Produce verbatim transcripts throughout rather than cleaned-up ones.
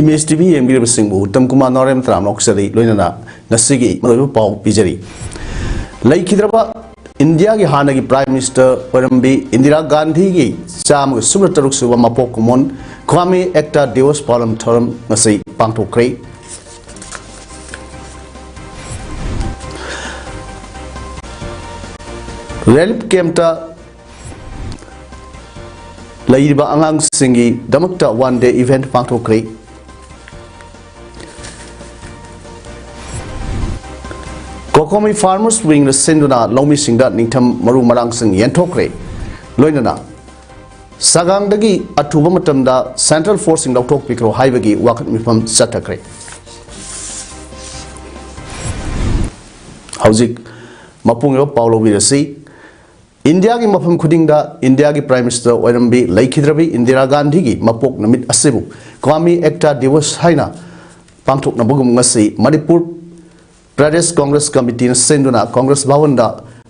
Image T V ꯌꯦꯡꯕꯤꯔꯤꯕꯁꯤꯡꯕꯨ Uttam Kumar ꯅꯥꯎꯔꯦꯝ ꯇꯔꯥꯝꯅ ꯑꯣꯛꯆꯔꯤ꯫ ꯂꯣꯏꯅꯅ ꯉꯁꯤꯒꯤ ꯃꯔꯨꯑꯣꯏꯕ ꯄꯥꯎ ꯄꯤꯖꯔꯤ꯫ ꯂꯩꯈꯤꯗ꯭ꯔꯕ ꯏꯟꯗꯤꯌꯥꯒꯤ ꯍꯥꯟꯅꯒꯤ ꯄ꯭ꯔꯥꯏꯝ ꯃꯤꯅꯤꯁꯇꯔ ꯑꯣꯏꯔꯝꯕꯤ ꯏꯟꯗꯤꯔꯥ ꯒꯥꯟꯙꯤꯒꯤ ꯆꯥꯝꯃꯒ ꯁꯨꯞꯅ ꯇꯔꯨꯛ ꯁꯨꯕ ꯃꯄꯣꯛ ꯀꯨꯝꯑꯣꯟ ꯀ꯭ꯋꯥꯃꯤ ꯑꯦꯛꯇꯥ ꯗꯤꯋꯁ ꯄꯥꯂꯟ ꯊꯧꯔꯝ ꯉꯁꯤ ꯄꯥꯡꯊꯣꯛꯈ꯭ꯔꯦ꯫ ꯔꯤꯂꯤꯐ ꯀꯦꯝꯞꯇ ꯂꯩꯔꯤꯕ ꯑꯉꯥꯡꯁꯤꯡꯒꯤꯗꯃꯛꯇ ꯋꯥꯟ ꯗꯦ ꯏꯚꯦꯟꯠ ꯄꯥꯡꯊꯣꯛꯈ꯭ꯔꯦ꯫ ꯀꯣꯀꯣꯃꯤ ꯐꯥꯔꯃꯔꯁ ꯋꯤꯡꯅ ꯁꯤꯟꯗꯨꯅ ꯂꯧꯃꯤꯁꯤꯡꯗ ꯅꯤꯡꯊꯝ ꯃꯔꯨ ꯃꯔꯥꯡꯁꯤꯡ ꯌꯦꯟꯊꯣꯛꯈ꯭ꯔꯦ꯫ ꯂꯣꯏꯅꯅ ꯁꯒꯥꯡꯗꯒꯤ ꯑꯊꯨꯕ ꯃꯇꯝꯗ ꯁꯦꯟꯇ꯭ꯔꯦꯜ ꯐꯣꯔꯁꯁꯤꯡ ꯂꯧꯊꯣꯛꯄꯤꯈ꯭ꯔꯣ ꯍꯥꯏꯕꯒꯤ ꯋꯥꯀꯠ ꯃꯤꯐꯝ ꯆꯠꯊꯈ꯭ꯔꯦ꯫ ꯍꯧꯖꯤꯛ ꯃꯄꯨꯡ ꯑꯣꯏꯕ ꯄꯥꯎ ꯂꯧꯕꯤꯔꯁꯤ꯫ ꯏꯟꯗꯤꯌꯥꯒꯤ ꯃꯐꯝ ꯈꯨꯗꯤꯡꯗ ꯏꯟꯗꯤꯌꯥꯒꯤ ꯄ꯭ꯔꯥꯏꯝ ꯃꯤꯅꯤꯁꯇꯔ ꯑꯣꯏꯔꯝꯕꯤ ꯂꯩꯈꯤꯗ꯭ꯔꯕꯤ ꯏꯟꯗꯤꯔꯥ ꯒꯥꯟꯙꯤꯒꯤ ꯃꯄꯣꯛ ꯅꯨꯃꯤꯠ ꯑꯁꯤꯕꯨ ꯀ꯭ꯋꯥꯃꯤ ꯑꯦꯛꯇꯥ ꯗꯤꯋꯁ ꯍꯥꯏꯅ ꯄꯥꯡꯊꯣꯛꯅꯕꯒꯨꯝ ꯉꯁꯤ ꯃꯅꯤꯄꯨꯔ ꯄ꯭ꯔꯗꯦꯁ ꯀꯣꯡꯒ꯭ꯔꯦꯁ ꯀꯃꯤꯇꯤꯅ ꯁꯤꯟꯗꯨꯅ ꯀꯣꯡꯒ꯭ꯔꯦꯁ ꯚꯋꯟꯗ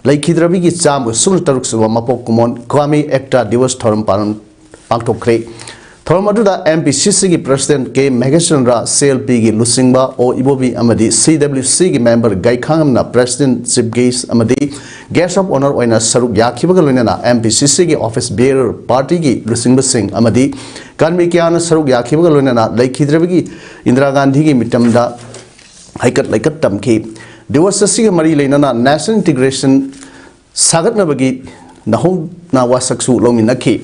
ꯂꯩꯈꯤꯗ꯭ꯔꯕꯤꯒꯤ ꯆꯥꯝꯃꯒ ꯁꯨꯞꯅ ꯇꯔꯨꯛ ꯁꯨꯕ ꯃꯄꯣꯛ ꯀꯨꯝꯑꯣꯟ ꯀ꯭ꯋꯥꯃꯤ ꯑꯦꯛꯇꯥ ꯗꯤꯋꯁ ꯊꯧꯔꯝ ꯄꯥꯡ-, ꯄꯥꯡꯊꯣꯛꯈ꯭ꯔꯦ꯫ ꯊꯧꯔꯝ ꯑꯗꯨꯗ ꯑꯦꯝ ꯄꯤ ꯁꯤ ꯁꯤꯒꯤ ꯄ꯭ꯔꯁꯤꯗꯦꯟꯠ ꯀꯦ ꯃꯦꯘꯦꯁꯟꯗ꯭ꯔ, ꯁꯤ ꯑꯦꯜ ꯄꯤꯒꯤ ꯂꯨꯆꯤꯡꯕ ꯑꯣ ꯏꯕꯣꯕꯤ ꯑꯃꯗꯤ ꯁꯤ ꯗꯕ꯭ꯂꯤꯎ ꯁꯤꯒꯤ ꯃꯦꯝꯕꯔ ꯒꯥꯏꯈꯥꯉꯝꯅ ꯄ꯭ꯔꯁꯤꯗꯦꯟꯠ, ꯆꯤꯐ ꯒꯦꯁ꯭ꯠ ꯑꯃꯗꯤ ꯒꯦꯁ꯭ꯠ ꯑꯣꯐ ꯑꯣꯅꯔ ꯑꯣꯏꯅ ꯁꯔꯨꯛ ꯌꯥꯈꯤꯕꯒ ꯂꯣꯏꯅꯅ ꯑꯦꯝ ꯄꯤ ꯁꯤ ꯁꯤꯒꯤ ꯑꯣꯐꯤꯁ ꯕꯤꯌꯔꯔ, ꯄꯥꯔꯇꯤꯒꯤ ꯂꯨꯆꯤꯡꯕꯁꯤꯡ ꯑꯃꯗꯤ ꯀꯔꯃꯤ ꯀꯌꯥꯅ ꯁꯔꯨꯛ ꯌꯥꯈꯤꯕꯒ ꯂꯣꯏꯅꯅ ꯂꯩꯈꯤꯗ꯭ꯔꯕꯒꯤ ꯏꯟꯗꯤꯔꯥ ꯒꯥꯟꯙꯤꯒꯤ ꯃꯤꯇꯝꯗ ꯍꯩꯀꯠ ꯂꯩꯀꯠ ꯇꯝꯈꯤ꯫ ꯗꯤꯋꯁ ꯑꯁꯤꯒ ꯃꯔꯤ ꯂꯩꯅꯅ ꯅꯦꯁꯅꯦꯜ ꯏꯟꯇꯤꯒ꯭ꯔꯦꯁꯟ ꯁꯥꯒꯠꯅꯕꯒꯤ ꯅꯧꯍꯧꯅ ꯋꯥꯁꯛꯁꯨ ꯂꯧꯃꯤꯟꯅꯈꯤ꯫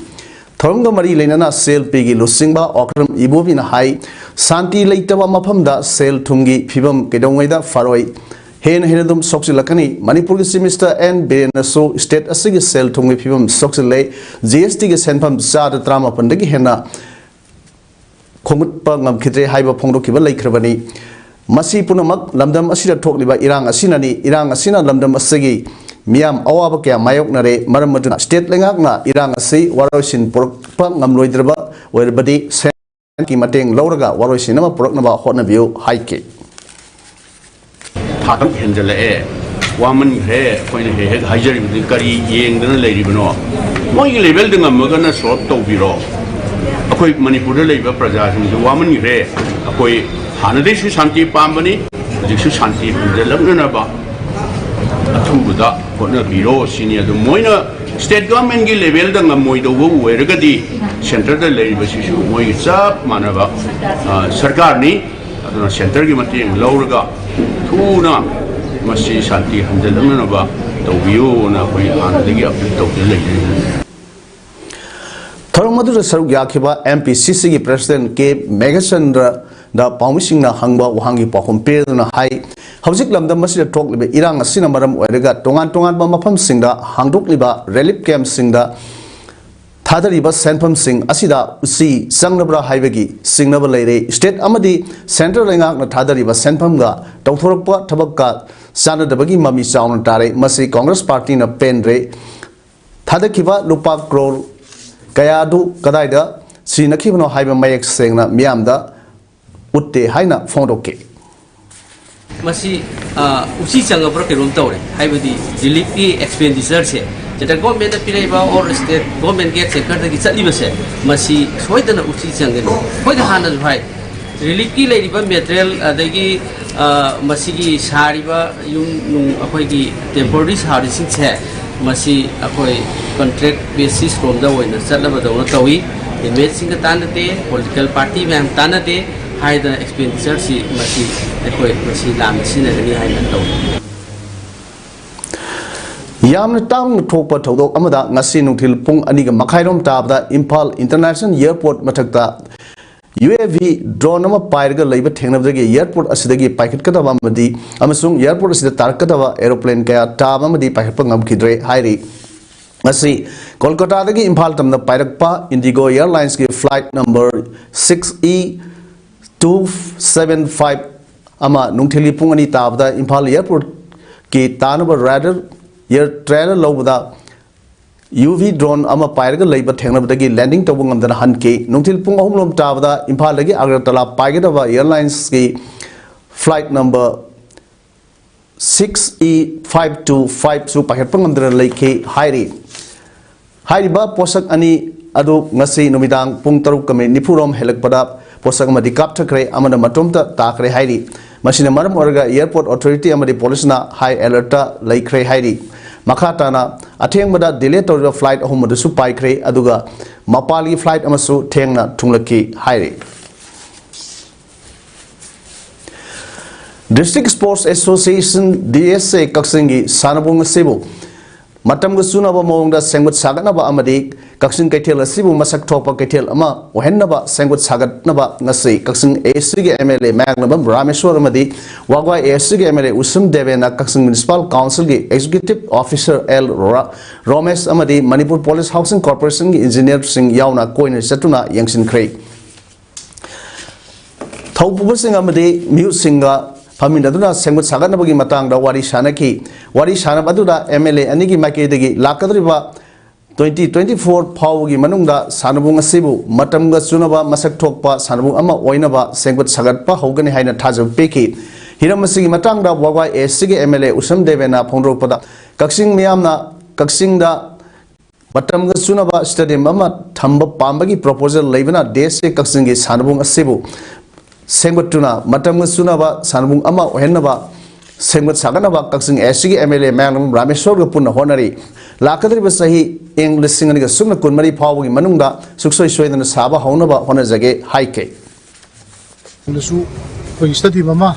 ꯊꯧꯔꯝꯒ ꯃꯔꯤ ꯂꯩꯅꯅ ꯁꯤ ꯑꯦꯜ ꯄꯤꯒꯤ ꯂꯨꯆꯤꯡꯕ ꯑꯣꯀ꯭ꯔꯝ ꯏꯕꯣꯕꯤꯅ ꯍꯥꯏ, ꯁꯥꯟꯇꯤ ꯂꯩꯇꯕ ꯃꯐꯝꯗ ꯁꯦꯜ ꯊꯨꯝꯒꯤ ꯐꯤꯕꯝ ꯀꯩꯗꯧꯉꯩꯗ ꯐꯔꯣꯏ꯫ ꯍꯦꯟꯅ ꯍꯦꯟꯅ ꯑꯗꯨꯝ ꯁꯣꯛꯆꯤꯜꯂꯛꯀꯅꯤ꯫ ꯃꯅꯤꯄꯨꯔꯒꯤ Chief Minister ꯑꯦꯟ ꯕꯤꯔꯦꯟꯅꯁꯨ state ꯑꯁꯤꯒꯤ ꯁꯦꯜ ꯊꯨꯝꯒꯤ ꯐꯤꯕꯝ ꯁꯣꯛꯆꯤꯜꯂꯦ, G S T ꯒꯤ ꯁꯦꯟꯐꯝ ꯆꯥꯗ ꯇꯔꯥꯃꯥꯄꯟꯗꯒꯤ ꯍꯦꯟꯅ ꯈꯣꯝꯒꯠꯄ ꯉꯝꯈꯤꯗ꯭ꯔꯦ ꯍꯥꯏꯕ ꯐꯣꯡꯗꯣꯛꯈꯤꯕ ꯂꯩꯈ꯭ꯔꯕꯅꯤ꯫ ꯃꯁꯤ ꯄꯨꯝꯅꯃꯛ ꯂꯝꯗꯝ ꯑꯁꯤꯗ ꯊꯣꯛꯂꯤꯕ ꯏꯔꯥꯡ ꯑꯁꯤꯅꯅꯤ꯫ ꯏꯔꯥꯡ ꯑꯁꯤꯅ ꯂꯝꯗꯝ ꯑꯁꯤꯒꯤ ꯃꯤꯌꯥꯝ ꯑꯋꯥꯕ ꯀꯌꯥ ꯃꯥꯌꯣꯛꯅꯔꯦ꯫ ꯃꯔꯝ ꯑꯗꯨꯅ state ꯂꯩꯉꯥꯛꯅ ꯏꯔꯥꯡ ꯑꯁꯤ ꯋꯥꯔꯣꯏꯁꯤꯟ ꯄꯨꯔꯛꯄ ꯉꯝꯂꯣꯏꯗ꯭ꯔꯕ ꯑꯣꯏꯔꯕꯗꯤ ꯁꯦꯟꯒꯤ ꯃꯇꯦꯡ ꯂꯧꯔꯒ ꯋꯥꯔꯣꯏꯁꯤꯟ ꯑꯃ ꯄꯨꯔꯛꯅꯕ ꯍꯣꯠꯅꯕꯤꯌꯨ ꯍꯥꯏꯈꯤ꯫ ꯊꯥ ꯇꯔꯨꯛ ꯍꯦꯟꯖꯜꯂꯛꯑꯦ꯫ ꯋꯥꯃꯟꯈ꯭ꯔꯦ꯫ ꯑꯩꯈꯣꯏꯅ ꯍꯦꯛ ꯍꯦꯛ ꯍꯥꯏꯖꯔꯤꯕꯗꯨ ꯀꯔꯤ ꯌꯦꯡꯗꯅ ꯂꯩꯔꯤꯕꯅꯣ? ꯃꯣꯏꯒꯤ level ꯗ ꯉꯝꯃꯒꯅ solve ꯇꯧꯕꯤꯔꯣ꯫ ꯑꯩꯈꯣꯏ ꯃꯅꯤꯄꯨꯔꯗ ꯂꯩꯕ ꯄ꯭ꯔꯖꯥꯁꯤꯡꯁꯨ ꯋꯥꯃꯟꯈ꯭ꯔꯦ꯫ ꯑꯩꯈꯣꯏ ꯍꯥꯟꯅꯗꯩꯁꯨ ꯁꯥꯟꯇꯤ ꯄꯥꯝꯕꯅꯤ, ꯍꯧꯖꯤꯛꯁꯨ ꯁꯥꯟꯇꯤ ꯍꯟꯖꯜꯂꯛꯅꯅꯕ ꯑꯊꯨꯕꯗ ꯍꯣꯠꯅꯕꯤꯔꯣ ꯁꯤꯅꯤ꯫ ꯑꯗꯨ ꯃꯣꯏꯅ state government ꯀꯤ level ꯗ ꯉꯝꯃꯣꯏꯗꯧꯕ ꯑꯣꯏꯔꯒꯗꯤ centre ꯗ ꯂꯩꯔꯤꯕꯁꯤꯁꯨ ꯃꯣꯏꯒꯤ ꯆꯞ ꯃꯥꯟꯅꯕ, ꯑ, ꯁꯔꯀꯥꯔꯅꯤ꯫ ꯑꯗꯨꯅ centre ꯒꯤ ꯃꯇꯦꯡ ꯂꯧꯔꯒ ꯊꯨꯅ ꯃꯁꯤ ꯁꯥꯟꯇꯤ ꯍꯟꯖꯤꯜꯂꯛꯅꯅꯕ ꯇꯧꯕꯤꯌꯨꯅ ꯑꯩꯈꯣꯏ ꯍꯥꯟꯅꯗꯒꯤ appeal ꯇꯧꯗꯨꯅ ꯂꯩꯖꯔꯤꯕꯅꯤ꯫ ꯊꯧꯔꯝ ꯑꯗꯨꯗ ꯁꯔꯨꯛ ꯌꯥꯈꯤꯕ M P C C ꯒꯤ President ꯀꯦ ꯃꯦꯘꯆꯟꯗ꯭ꯔꯗ ꯄꯥꯎꯃꯤꯁꯤꯡꯅ ꯍꯪꯕ ꯋꯥꯍꯪꯒꯤ ꯄꯥꯎꯈꯨꯝ ꯄꯤꯗꯨꯅ ꯍꯥꯏ, ꯍꯧꯖꯤꯛ ꯂꯝꯗꯝ ꯑꯁꯤꯗ ꯊꯣꯛꯂꯤꯕ ꯏꯔꯥꯡ ꯑꯁꯤꯅ ꯃꯔꯝ ꯑꯣꯏꯔꯒ ꯇꯣꯉꯥꯟ ꯇꯣꯉꯥꯟꯕ ꯃꯐꯝꯁꯤꯡꯗ ꯍꯥꯡꯗꯣꯛꯂꯤꯕ relief camp ꯁꯤꯡꯗ ꯊꯥꯗꯔꯤꯕ ꯁꯦꯟꯐꯝꯁꯤꯡ ꯑꯁꯤꯗ ꯎꯆꯤ ꯆꯪꯂꯕ꯭ꯔꯥ ꯍꯥꯏꯕꯒꯤ ꯆꯤꯡꯅꯕ ꯂꯩꯔꯦ꯫ State ꯑꯃꯗꯤ centre ꯂꯩꯉꯥꯛꯅ ꯊꯥꯗꯔꯤꯕ ꯁꯦꯟꯐꯝꯒ ꯇꯧꯊꯣꯔꯛꯄ ꯊꯕꯛꯀ ꯆꯥꯟꯅꯗꯕꯒꯤ ꯃꯃꯤ ꯆꯥꯎꯅ ꯇꯥꯔꯦ꯫ ꯃꯁꯤ Congress party ꯅ ꯄꯦꯟꯗ꯭ꯔꯦ꯫ ꯊꯥꯗꯈꯤꯕ ꯂꯨꯄꯥ crore ꯀꯌꯥꯗꯨ ꯀꯗꯥꯏꯗ ꯁꯤꯖꯤꯟꯅꯈꯤꯕꯅꯣ ꯍꯥꯏꯕ ꯃꯌꯦꯛ ꯁꯦꯡꯅ ꯃꯤꯌꯥꯝꯗ ꯎꯠꯇꯦ ꯍꯥꯏꯅ ꯐꯣꯡꯗꯣꯛꯈꯤ꯫ ꯃꯁꯤ, ꯑ, ꯎꯆꯤ ꯆꯪꯉꯕ꯭ꯔꯥ ꯀꯩꯅꯣꯝ ꯇꯧꯔꯦ꯫ ꯍꯥꯏꯕꯗꯤ relief ꯀꯤ expenditure ꯁꯦ centre government ꯅ ꯄꯤꯔꯛꯏꯕ or state government ꯒꯤ centre ꯗꯒꯤ ꯆꯠꯂꯤꯕꯁꯦ, ꯃꯁꯤ ꯁꯣꯏꯗꯅ ꯎꯆꯤ ꯆꯪꯒꯅꯤ꯫ ꯑꯩꯈꯣꯏꯗ ꯍꯥꯟꯅꯁꯨ ꯍꯥꯏ, relief ꯀꯤ ꯂꯩꯔꯤꯕ material, ꯑꯗꯒꯤ, ꯑ, ꯃꯁꯤꯒꯤ ꯁꯥꯔꯤꯕ ꯌꯨꯝ ꯅꯨꯡ, ꯑꯩꯈꯣꯏꯒꯤ temporary ꯁꯥꯔꯤꯁꯤꯡꯁꯦ, ꯃꯁꯤ ꯑꯩꯈꯣꯏ contract basis ꯔꯣꯝꯗ ꯑꯣꯏꯅ ꯆꯠꯂꯕꯗꯧꯅ ꯇꯧꯏ꯫ Inmate ꯁꯤꯡꯒ ꯇꯥꯟꯅꯗꯦ, political party ꯃꯌꯥꯝ ꯇꯥꯟꯅꯗꯦ ꯍꯥꯏꯗꯅ expenditure ꯁꯤ ꯃꯁꯤ ꯑꯩꯈꯣꯏ ꯃꯁꯤ ꯂꯥꯟꯅ ꯁꯤꯖꯤꯟꯅꯒꯅꯤ ꯍꯥꯏꯅ ꯇꯧꯏ꯫ ꯌꯥꯝꯅ ꯇꯥꯡꯅ ꯊꯣꯛꯄ ꯊꯧꯗꯣꯛ ꯑꯃꯗ ꯉꯁꯤ ꯅꯨꯡꯊꯤꯜ ꯄꯨꯡ ꯑꯅꯤꯒ ꯃꯈꯥꯏꯔꯣꯝ ꯇꯥꯕꯗ ꯏꯝꯐꯥꯜ International Airport ꯃꯊꯛꯇ UAV drone ꯑꯃ ꯄꯥꯏꯔꯒ ꯂꯩꯕ ꯊꯦꯡꯅꯕꯗꯒꯤ airport ꯑꯁꯤꯗꯒꯤ ꯄꯥꯏꯈꯠꯀꯗꯕ ꯑꯃꯗꯤ ꯑꯃꯁꯨꯡ airport ꯑꯁꯤꯗ ꯇꯥꯔꯛꯀꯗꯕ aeroplane ꯀꯌꯥ ꯇꯥꯕ ꯑꯃꯗꯤ ꯄꯥꯏꯈꯠꯄ ꯉꯝꯈꯤꯗ꯭ꯔꯦ ꯍꯥꯏꯔꯤ꯫ ꯉꯁꯤ ꯀꯣꯜꯀꯇꯥꯗꯒꯤ ꯏꯝꯐꯥꯜ ꯇꯝꯅ ꯄꯥꯏꯔꯛꯄ IndiGo Airlinesꯀꯤ flight number six E two seven five ꯑꯃ ꯅꯨꯡꯊꯤꯜꯒꯤ ꯄꯨꯡ ꯑꯅꯤ ꯇꯥꯕꯗ ꯏꯝꯐꯥꯜ airportꯀꯤ ꯇꯥꯅꯕ radar air trial ꯂꯧꯕꯗ UV drone ꯑꯃ ꯄꯥꯏꯔꯒ ꯂꯩꯕ ꯊꯦꯡꯅꯕꯗꯒꯤ landing ꯇꯧꯕ ꯉꯝꯗꯅ ꯍꯟꯈꯤ꯫ ꯅꯨꯡꯊꯤꯜ ꯄꯨꯡ ꯑꯍꯨꯝ ꯂꯣꯝ ꯇꯥꯕꯗ ꯏꯝꯐꯥꯜꯗꯒꯤ ꯑꯒꯔꯇꯂꯥ ꯄꯥꯏꯒꯗꯕ airlinesꯀꯤ flight number six E five two five ꯁꯨ ꯄꯥꯏꯈꯠꯄ ꯉꯝꯗꯅ ꯂꯩꯈꯤ ꯍꯥꯏꯔꯤ꯫ ꯍꯥꯏꯔꯤꯕ ꯄꯣꯠꯁꯛ ꯑꯅꯤ ꯑꯗꯨ ꯉꯁꯤ ꯅꯨꯃꯤꯗꯥꯡ ꯄꯨꯡ ꯇꯔꯨꯛꯀ minute ꯅꯤꯐꯨ ꯔꯣꯝ ꯍꯦꯜꯂꯛꯄꯗ ꯄꯣꯠꯁꯛ ꯑꯃꯗꯤ ꯀꯥꯞꯊꯈ꯭ꯔꯦ, ꯑꯃꯅ ꯃꯇꯣꯝꯇ ꯇꯥꯈ꯭ꯔꯦ ꯍꯥꯏꯔꯤ꯫ ꯃꯁꯤꯅ ꯃꯔꯝ ꯑꯣꯏꯔꯒ airport authority ꯑꯃꯗꯤ policeꯅ high alertꯇ ꯂꯩꯈ꯭ꯔꯦ ꯍꯥꯏꯔꯤ꯫ ꯃꯈꯥ ꯇꯥꯅ ꯑꯊꯦꯡꯕꯗ delay ꯇꯧꯔꯤꯕ flight ꯑꯍꯨꯝ ꯑꯗꯨꯁꯨ ꯄꯥꯏꯈ꯭ꯔꯦ, ꯑꯗꯨꯒ ꯃꯄꯥꯟꯒꯤ flight ꯑꯃꯁꯨ ꯊꯦꯡꯅ ꯊꯨꯡꯂꯛꯈꯤ ꯍꯥꯏꯔꯤ꯫ District Sports Association, DSA, ꯀꯛꯆꯤꯡꯒꯤ ꯁꯥꯟꯅꯕꯨꯡ ꯑꯁꯤꯕꯨ ꯃꯇꯝꯒ ꯆꯨꯅꯕ ꯃꯑꯣꯡꯗ ꯁꯦꯝꯒꯠ ꯁꯥꯒꯠꯅꯕ ꯑꯃꯗꯤ ꯀꯛꯆꯤꯡ ꯀꯩꯊꯦꯜ ꯑꯁꯤꯕꯨ ꯃꯁꯛ ꯊꯣꯛꯄ ꯀꯩꯊꯦꯜ ꯑꯃ ꯑꯣꯏꯍꯟꯅꯕ ꯁꯦꯝꯒꯠ ꯁꯥꯒꯠꯅꯕ ꯉꯁꯤ ꯀꯛꯆꯤꯡ ASCꯒꯤ MLA ꯃꯌꯥꯡꯂꯝꯕꯝ ꯔꯥꯃꯦꯁꯣꯔ ꯑꯃꯗꯤ ꯋꯥꯒ꯭ꯋꯥꯏ ASCꯒꯤ MLA ꯎꯁꯨꯝ ꯗꯦꯕꯦꯅ ꯀꯛꯆꯤꯡ Municipal Councilꯒꯤ Executive Officer L ꯔꯣ-, ꯔꯣꯃꯦꯁ ꯑꯃꯗꯤ ꯃꯅꯤꯄꯨꯔ Police Housing Corporationꯒꯤ engineerꯁꯤꯡ ꯌꯥꯎꯅ ꯀꯣꯏꯅ ꯆꯠꯇꯨꯅ ꯌꯦꯡꯁꯤꯟꯈ꯭ꯔꯦ꯫ ꯊꯧꯄꯨꯕꯁꯤꯡ ꯑꯃꯗꯤ ꯃꯤꯍꯨꯠꯁꯤꯡꯒ ꯐꯝꯃꯤꯟꯅꯗꯨꯅ ꯁꯦꯝꯒꯠ ꯁꯥꯒꯠꯅꯕꯒꯤ ꯃꯇꯥꯡꯗ ꯋꯥꯔꯤ ꯁꯥꯅꯈꯤ꯫ ꯋꯥꯔꯤ ꯁꯥꯅꯕ ꯑꯗꯨꯗ MLA ꯑꯅꯤꯒꯤ ꯃꯥꯏꯀꯩꯗꯒꯤ ꯂꯥꯛꯀꯗꯧꯔꯤꯕ twenty twenty-four ꯐꯥꯎꯕꯒꯤ ꯃꯅꯨꯡꯗ ꯁꯥꯟꯅꯕꯨꯡ ꯑꯁꯤꯕꯨ ꯃꯇꯝꯒ ꯆꯨꯅꯕ ꯃꯁꯛ ꯊꯣꯛꯄ ꯁꯥꯟꯅꯕꯨꯡ ꯑꯃ ꯑꯣꯏꯅꯕ ꯁꯦꯝꯒꯠ ꯁꯥꯒꯠꯄ ꯍꯧꯒꯅꯤ ꯍꯥꯏꯅ ꯊꯥꯖꯕ ꯄꯤꯈꯤ꯫ ꯍꯤꯔꯝ ꯑꯁꯤꯒꯤ ꯃꯇꯥꯡꯗ ꯋꯥꯒ꯭ꯋꯥꯏ ASCꯒꯤ MLA ꯎꯁꯝ ꯗꯦꯕꯦꯅ ꯐꯣꯡꯗꯣꯔꯛꯄꯗ, ꯀꯛꯆꯤꯡ ꯃꯤꯌꯥꯝꯅ ꯀꯛꯆꯤꯡꯗ ꯃꯇꯝꯒ ꯆꯨꯅꯕ stadium ꯑꯃ ꯊꯝꯕ ꯄꯥꯝꯕꯒꯤ proposal ꯂꯩꯕꯅ DSA ꯀꯛꯆꯤꯡꯒꯤ ꯁꯥꯟꯅꯕꯨꯡ ꯑꯁꯤꯕꯨ ꯁꯦꯝꯒꯠꯇꯨꯅ ꯃꯇꯝꯒ ꯆꯨꯅꯕ ꯁꯥꯟꯅꯕꯨꯡ ꯑꯃ ꯑꯣꯏꯍꯟꯅꯕ ꯁꯦꯝꯒꯠ ꯁꯥꯒꯠꯅꯕ ꯀꯛꯆꯤꯡ ASCꯒꯤ MLA ꯃꯌꯥꯡꯂꯝ ꯔꯥꯃꯦꯁꯣꯔꯒ ꯄꯨꯟꯅ ꯍꯣꯠꯅꯔꯤ꯫ ꯂꯥꯛꯀꯗꯧꯔꯤꯕ ꯆꯍꯤ ꯏꯪ ꯂꯤꯁꯤꯡ ꯑꯅꯤꯒ ꯁꯨꯞꯅ ꯀꯨꯟꯃꯔꯤ ꯐꯥꯎꯕꯒꯤ ꯃꯅꯨꯡꯗ ꯁꯨꯡꯁꯣꯏ ꯁꯣꯏꯗꯅ ꯁꯥꯕ ꯍꯧꯅꯕ ꯍꯣꯠꯅꯖꯒꯦ ꯍꯥꯏꯈꯤ꯫ ꯗꯁꯨ ꯑꯩꯈꯣꯏꯒꯤ stadium ꯑꯃ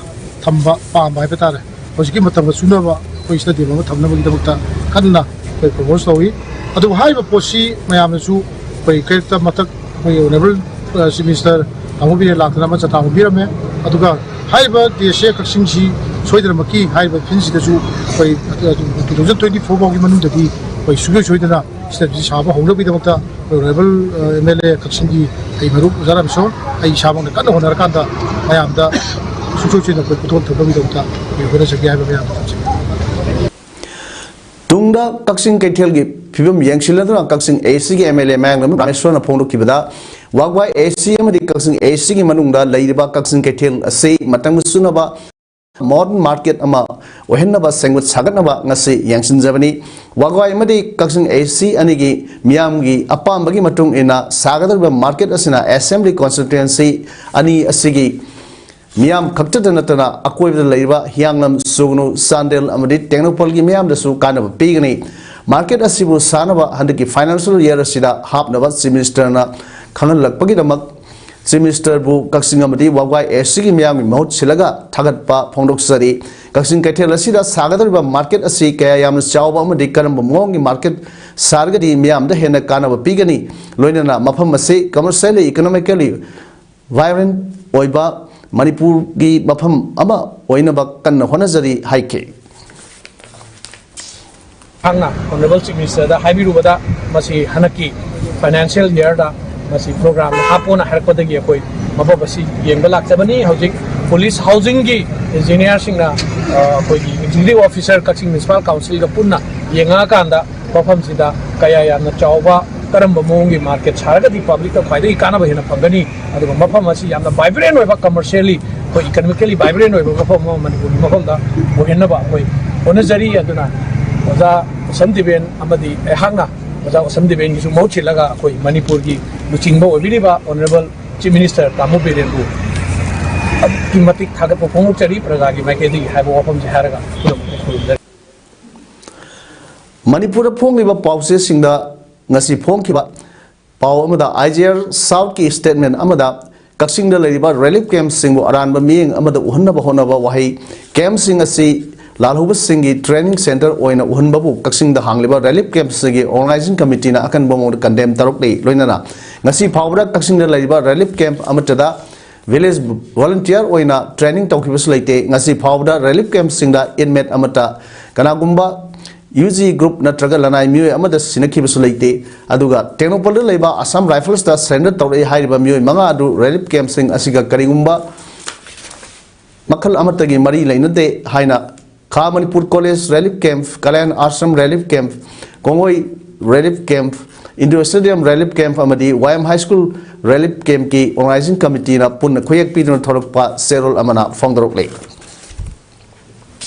ꯊꯝꯕ ꯄꯥꯝꯕ ꯍꯥꯏꯕ ꯇꯥꯔꯦ꯫ ꯍꯧꯖꯤꯛꯀꯤ ꯃꯇꯝꯒ ꯆꯨꯅꯕ ꯑꯩꯈꯣꯏ stadium ꯑꯃ ꯊꯝꯅꯕꯒꯤꯗꯃꯛꯇ ꯀꯟꯅ ꯑꯩꯈꯣꯏ propose ꯇꯧꯏ꯫ ꯑꯗꯨꯕꯨ ꯍꯥꯏꯔꯤꯕ ꯄꯣꯠꯁꯤ ꯃꯌꯥꯝꯅꯁꯨ ꯑꯩꯈꯣꯏ ꯀꯩꯔꯛꯇ ꯃꯊꯛ ꯑꯩꯈꯣꯏꯒꯤ Honourable, ꯑ, Chief Minister ꯇꯥꯃꯣ ꯕꯤꯔꯦꯟ ꯂꯥꯛꯇꯅ ꯑꯃ ꯆꯇꯥ ꯑꯃ ꯄꯤꯔꯝꯃꯦ꯫ ꯑꯗꯨꯒ ꯍꯥꯏꯔꯤꯕ ꯗꯦꯁꯁꯦ ꯀꯛꯆꯤꯡꯁꯤ ꯁꯣꯏꯗꯅꯃꯛꯀꯤ ꯍꯥꯏꯔꯤꯕ ꯐꯤꯜꯁꯤꯗꯁꯨ ꯑꯩꯈꯣꯏ two thousand twenty four ꯐꯥꯎꯒꯤ ꯃꯅꯨꯡꯗꯗꯤ ꯑꯩꯈꯣꯏ ꯁꯨꯡꯁꯣꯏ ꯁꯣꯏꯗꯅ ꯁꯤꯗ ꯁꯥꯕ ꯍꯧꯅꯕꯒꯤꯗꯃꯛꯇ ꯑꯩꯈꯣꯏ ꯑꯣꯅꯔꯦꯕꯜ ꯑꯦꯝ ꯑꯦꯜ ꯑꯦ ꯀꯛꯆꯤꯡꯒꯤ ꯑꯩ ꯃꯔꯨꯞ ꯑꯣꯖꯥ ꯔꯥꯃꯦꯁꯣꯔ, ꯑꯩ ꯏꯁꯥꯃꯛꯅ ꯀꯟꯅ ꯍꯣꯠꯅꯔꯀꯥꯟꯗ ꯃꯌꯥꯝꯗ ꯁꯨꯡꯁꯣꯏ ꯁꯣꯏꯗꯅ ꯑꯩꯈꯣꯏ ꯄꯨꯊꯣꯛ ꯊꯣꯛꯅꯕꯒꯤꯗꯃꯛꯇ ꯑꯩꯈꯣꯏ ꯍꯣꯠꯅꯖꯒꯦ ꯍꯥꯏꯕ ꯃꯌꯥꯝꯗ ꯊꯝꯖꯒꯦ꯫ ꯇꯨꯡꯗ ꯀꯛꯆꯤꯡ ꯀꯩꯊꯦꯜꯒꯤ ꯐꯤꯕꯝ ꯌꯦꯡꯁꯤꯜꯂꯗꯨꯅ ꯀꯛꯆꯤꯡ ꯑꯦ ꯁꯤꯒꯤ ꯑꯦꯝ ꯑꯦꯜ ꯑꯦ ꯃꯌꯥꯡꯂꯝ ꯔꯥꯃꯦꯁꯣꯔꯅ ꯐꯣꯡꯗꯣꯛꯈꯤꯕꯗ, ꯋꯥꯒ꯭ꯋꯥꯏ ꯑꯦ ꯁꯤ ꯑꯃꯗꯤ ꯀꯛꯆꯤꯡ ꯑꯦ ꯁꯤꯒꯤ ꯃꯅꯨꯡꯗ ꯂꯩꯔꯤꯕ ꯀꯛꯆꯤꯡ ꯀꯩꯊꯦꯜ ꯑꯁꯤ ꯃꯇꯝꯒ ꯆꯨꯅꯕ ꯃꯣꯗꯔꯟ ꯃꯥꯔꯀꯦꯠ ꯑꯃ ꯑꯣꯏꯍꯟꯅꯕ ꯁꯦꯝꯒꯠ ꯁꯥꯒꯠꯅꯕ ꯉꯁꯤ ꯌꯦꯡꯁꯤꯟꯖꯕꯅꯤ꯫ ꯋꯥꯒ꯭ꯋꯥꯏ ꯑꯃꯗꯤ ꯀꯛꯆꯤꯡ ꯑꯦ ꯁꯤ ꯑꯅꯤꯒꯤ ꯃꯤꯌꯥꯝꯒꯤ ꯑꯄꯥꯝꯕꯒꯤ ꯃꯇꯨꯡ ꯏꯟꯅ ꯁꯥꯒꯗꯧꯔꯤꯕ ꯃꯥꯔꯀꯦꯠ ꯑꯁꯤꯅ ꯑꯦꯁꯦꯝꯕ꯭ꯂꯤ ꯀꯣꯟꯁꯇꯤꯇ꯭ꯋꯦꯟꯁꯤ ꯑꯅꯤ ꯑꯁꯤꯒꯤ ꯃꯤꯌꯥꯝ ꯈꯛꯇꯗ ꯅꯠꯇꯅ ꯑꯀꯣꯏꯕꯗ ꯂꯩꯔꯤꯕ ꯍꯤꯌꯥꯡꯂꯝ, ꯁꯨꯒꯅꯨ, ꯆꯥꯟꯗꯦꯜ ꯑꯃꯗꯤ ꯇꯦꯡꯅꯧꯄꯜꯒꯤ ꯃꯤꯌꯥꯝꯗꯁꯨ ꯀꯥꯟꯅꯕ ꯄꯤꯒꯅꯤ꯫ ꯃꯥꯔꯀꯦꯠ ꯑꯁꯤꯕꯨ ꯁꯥꯅꯕ ꯍꯟꯗꯛꯀꯤ ꯐꯥꯏꯅꯥꯟꯁꯤꯌꯦꯜ ꯌꯔ ꯑꯁꯤꯗ ꯍꯥꯞꯅꯕ ꯆꯤꯐ ꯃꯤꯅꯤꯁꯇꯔꯅ ꯈꯪꯍꯜꯂꯛꯄꯒꯤꯗꯃꯛ ꯆꯤꯐ ꯃꯤꯅꯤꯁꯇꯔꯕꯨ ꯀꯛꯆꯤꯡ ꯑꯃꯗꯤ ꯋꯥꯒ꯭ꯋꯥꯏ ꯑꯦ ꯁꯤꯒꯤ ꯃꯤꯌꯥꯝꯒꯤ ꯃꯍꯨꯠ ꯁꯤꯜꯂꯒ ꯊꯥꯒꯠꯄ ꯐꯣꯡꯗꯣꯛꯆꯔꯤ꯫ ꯀꯛꯆꯤꯡ ꯀꯩꯊꯦꯜ ꯑꯁꯤꯗ ꯁꯥꯒꯗꯧꯔꯤꯕ ꯃꯥꯔꯀꯦꯠ ꯑꯁꯤ ꯀꯌꯥ ꯌꯥꯝꯅ ꯆꯥꯎꯕ ꯑꯃꯗꯤ ꯀꯔꯝꯕ ꯃꯑꯣꯡꯒꯤ ꯃꯥꯔꯀꯦꯠ ꯁꯥꯔꯒꯗꯤ ꯃꯤꯌꯥꯝꯗ ꯍꯦꯟꯅ ꯀꯥꯟꯅꯕ ꯄꯤꯒꯅꯤ, ꯂꯣꯏꯅꯅ ꯃꯐꯝ ꯑꯁꯤ ꯀꯃꯔꯁꯤꯌꯦꯜꯂꯤ, ꯏꯀꯣꯅꯣꯃꯤꯀꯦꯜꯂꯤ ꯚꯥꯏꯕ꯭ꯔꯦꯟ ꯑꯣꯏꯕ ꯃꯅꯤꯄꯨꯔꯒꯤ ꯃꯐꯝ ꯑꯃ ꯑꯣꯏꯅꯕ ꯀꯟꯅ ꯍꯣꯠꯅꯖꯔꯤ ꯍꯥꯏꯈꯤ꯫ ꯅꯍꯥꯛꯅ ꯑꯣꯅꯔꯦꯕꯜ ꯆꯤꯐ ꯃꯤꯅꯤꯁꯇꯔꯗ ꯍꯥꯏꯕꯤꯔꯨꯕꯗ, ꯃꯁꯤ ꯍꯟꯗꯛꯀꯤ ꯐꯥꯏꯅꯥꯟꯁꯤꯌꯦꯜ ꯌꯔꯗ ꯃꯁꯤ ꯄ꯭ꯔꯣꯒ꯭ꯔꯥꯝ ꯍꯥꯞꯄꯣꯅ ꯍꯥꯏꯔꯛꯄꯗꯒꯤ ꯑꯩꯈꯣꯏ ꯃꯐꯝ ꯑꯁꯤ ꯌꯦꯡꯕ ꯂꯥꯛꯆꯕꯅꯤ꯫ ꯍꯧꯖꯤꯛ ꯄꯨꯂꯤꯁ ꯍꯥꯎꯖꯤꯡꯒꯤ ꯏꯟꯖꯤꯅꯤꯌꯥꯔꯁꯤꯡꯅ, ꯑ, ꯑꯩꯈꯣꯏꯒꯤ ꯑꯦꯛꯖꯤꯀ꯭ꯌꯨꯇꯤꯚ ꯑꯣꯐꯤꯁꯔ ꯀꯛꯆꯤꯡ ꯃ꯭ꯌꯨꯅꯤꯁꯤꯄꯥꯜ ꯀꯥꯎꯟꯁꯤꯜꯒ ꯄꯨꯟꯅ ꯌꯦꯡꯉꯛꯑꯀꯥꯟꯗ ꯃꯐꯝꯁꯤꯗ ꯀꯌꯥ ꯌꯥꯝꯅ ꯆꯥꯎꯕ, ꯀꯔꯝꯕ ꯃꯑꯣꯡꯒꯤ ꯃꯥꯔꯀꯦꯠ ꯁꯥꯔꯒꯗꯤ ꯄꯕ꯭ꯂꯤꯛꯇ ꯈ꯭ꯋꯥꯏꯗꯒꯤ ꯀꯥꯟꯅꯕ ꯍꯦꯟꯅ ꯐꯪꯒꯅꯤ, ꯑꯗꯨꯒ ꯃꯐꯝ ꯑꯁꯤ ꯌꯥꯝꯅ ꯚꯥꯏꯕ꯭ꯔꯦꯟ ꯑꯣꯏꯕ, ꯀꯃꯔꯁꯤꯌꯦꯜꯂꯤ, ꯑꯩꯈꯣꯏ ꯏꯀꯣꯅꯣꯃꯤꯀꯦꯜꯂꯤ ꯚꯥꯏꯕ꯭ꯔꯦꯟ ꯑꯣꯏꯕ ꯃꯐꯝ ꯑꯃ ꯃꯅꯤꯄꯨꯔꯒꯤ ꯃꯐꯝꯗ ꯑꯣꯏꯍꯟꯅꯕ ꯑꯩꯈꯣꯏ ꯍꯣꯠꯅꯖꯔꯤ꯫ ꯑꯗꯨꯅ ꯑꯣꯖꯥ ꯋꯥꯁꯝ ꯗꯦꯕꯦꯟ ꯑꯃꯗꯤ ꯑꯩꯍꯥꯛꯅ ꯑꯣꯖꯥ ꯋꯥꯁꯝ ꯗꯦꯕꯦꯟꯒꯤꯁꯨ ꯃꯍꯨꯠ ꯁꯤꯜꯂꯒ ꯑꯩꯈꯣꯏ ꯃꯅꯤꯄꯨꯔꯒꯤ ꯂꯨꯆꯤꯡꯕ ꯑꯣꯏꯕꯤꯔꯤꯕ ꯑꯣꯅꯔꯦꯕꯜ ꯆꯤꯐ ꯃꯤꯅꯤꯁꯇꯔ ꯇꯥꯃꯣ ꯕꯤꯔꯦꯟꯕꯨ ꯑꯗꯨꯛꯀꯤ ꯃꯇꯤꯛ ꯊꯥꯒꯠꯄ ꯐꯣꯡꯗꯣꯛꯆꯔꯤ ꯄ꯭ꯔꯖꯥꯒꯤ ꯃꯥꯏꯀꯩꯗꯒꯤ ꯍꯥꯏꯕ ꯋꯥꯐꯝꯁꯤ ꯍꯥꯏꯔꯒ ꯈꯨꯔꯨꯝꯖꯔꯤ꯫ ꯃꯅꯤꯄꯨꯔꯗ ꯐꯣꯡꯂꯤꯕ ꯄꯥꯎꯆꯦꯁꯤꯡꯗ ꯉꯁꯤ ꯐꯣꯡꯈꯤꯕ ꯄꯥꯎ ꯑꯃꯗ, ꯑꯥꯏ ꯖꯤ ꯑꯥꯔ ꯁꯥꯎꯠꯀꯤ ꯁ꯭ꯇꯦꯠꯃꯦꯟ ꯑꯃꯗ ꯀꯛꯆꯤꯡꯗ ꯂꯩꯔꯤꯕ ꯔꯤꯂꯤꯐ ꯀꯦꯝꯞꯁꯤꯡꯕꯨ ꯑꯔꯥꯟꯕ ꯃꯤꯠꯌꯦꯡ ꯑꯃꯗ ꯎꯍꯟꯅꯕ ꯍꯣꯠꯅꯕ ꯋꯥꯍꯩ, ꯀꯦꯝꯞꯁꯤꯡ ꯑꯁꯤ ꯂꯥꯜꯍꯧꯕꯁꯤꯡꯒꯤ ꯇ꯭ꯔꯦꯅꯤꯡ ꯁꯦꯟꯇꯔ ꯑꯣꯏꯅ ꯎꯍꯟꯕꯕꯨ ꯀꯛꯆꯤꯡꯗ ꯍꯥꯡꯂꯤꯕ ꯔꯤꯂꯤꯐ ꯀꯦꯝꯞꯁꯤꯡꯒꯤ ꯑꯣꯔꯒꯅꯥꯏꯖꯤꯡ ꯀꯃꯤꯇꯤꯅ ꯑꯀꯟꯕ ꯃꯑꯣꯡꯗ ꯀꯟꯗꯦꯝ ꯇꯧꯔꯛꯂꯤ꯫ ꯂꯣꯏꯅꯅ ꯉꯁꯤ ꯐꯥꯎꯕꯗ ꯀꯛꯆꯤꯡꯗ ꯂꯩꯔꯤꯕ relief camp ꯑꯃꯠꯇꯗ village volunteer ꯑꯣꯏꯅ training ꯇꯧꯈꯤꯕꯁꯨ ꯂꯩꯇꯦ꯫ ꯉꯁꯤ ꯐꯥꯎꯕꯗ relief campꯁꯤꯡꯗ inmate ꯑꯃꯠꯇ, ꯀꯅꯥꯒꯨꯝꯕ UG group ꯅꯠꯇ꯭ꯔꯒ ꯂꯅꯥꯏ ꯃꯤꯑꯣꯏ ꯑꯃꯗ ꯁꯤꯟꯅꯈꯤꯕꯁꯨ ꯂꯩꯇꯦ꯫ ꯑꯗꯨꯒ ꯇꯦꯡꯅꯧꯄꯜꯗ ꯂꯩꯕ Assam Riflesꯇ surrender ꯇꯧꯔꯛꯏ ꯍꯥꯏꯔꯤꯕ ꯃꯤꯑꯣꯏ ꯃꯉꯥ ꯑꯗꯨ relief campꯁꯤꯡ ꯑꯁꯤꯒ ꯀꯔꯤꯒꯨꯝꯕ ꯃꯈꯜ ꯑꯃꯠꯇꯒꯤ ꯃꯔꯤ ꯂꯩꯅꯗꯦ ꯍꯥꯏꯅ ꯈꯥ Manipur college relief camp, Kalyan ashram relief camp, ꯀꯣꯡꯒꯣꯏ relief camp, indoor stadium relief camp ꯑꯃꯗꯤ ꯋꯥꯌꯝ high school relief campꯀꯤ organizing committeeꯅ ꯄꯨꯟꯅ ꯈꯨꯌꯦꯛ ꯄꯤꯗꯨꯅ ꯊꯣꯔꯛꯄ ꯆꯦꯔꯣꯜ ꯑꯃꯅ ꯐꯣꯡꯗꯣꯔꯛꯂꯤ꯫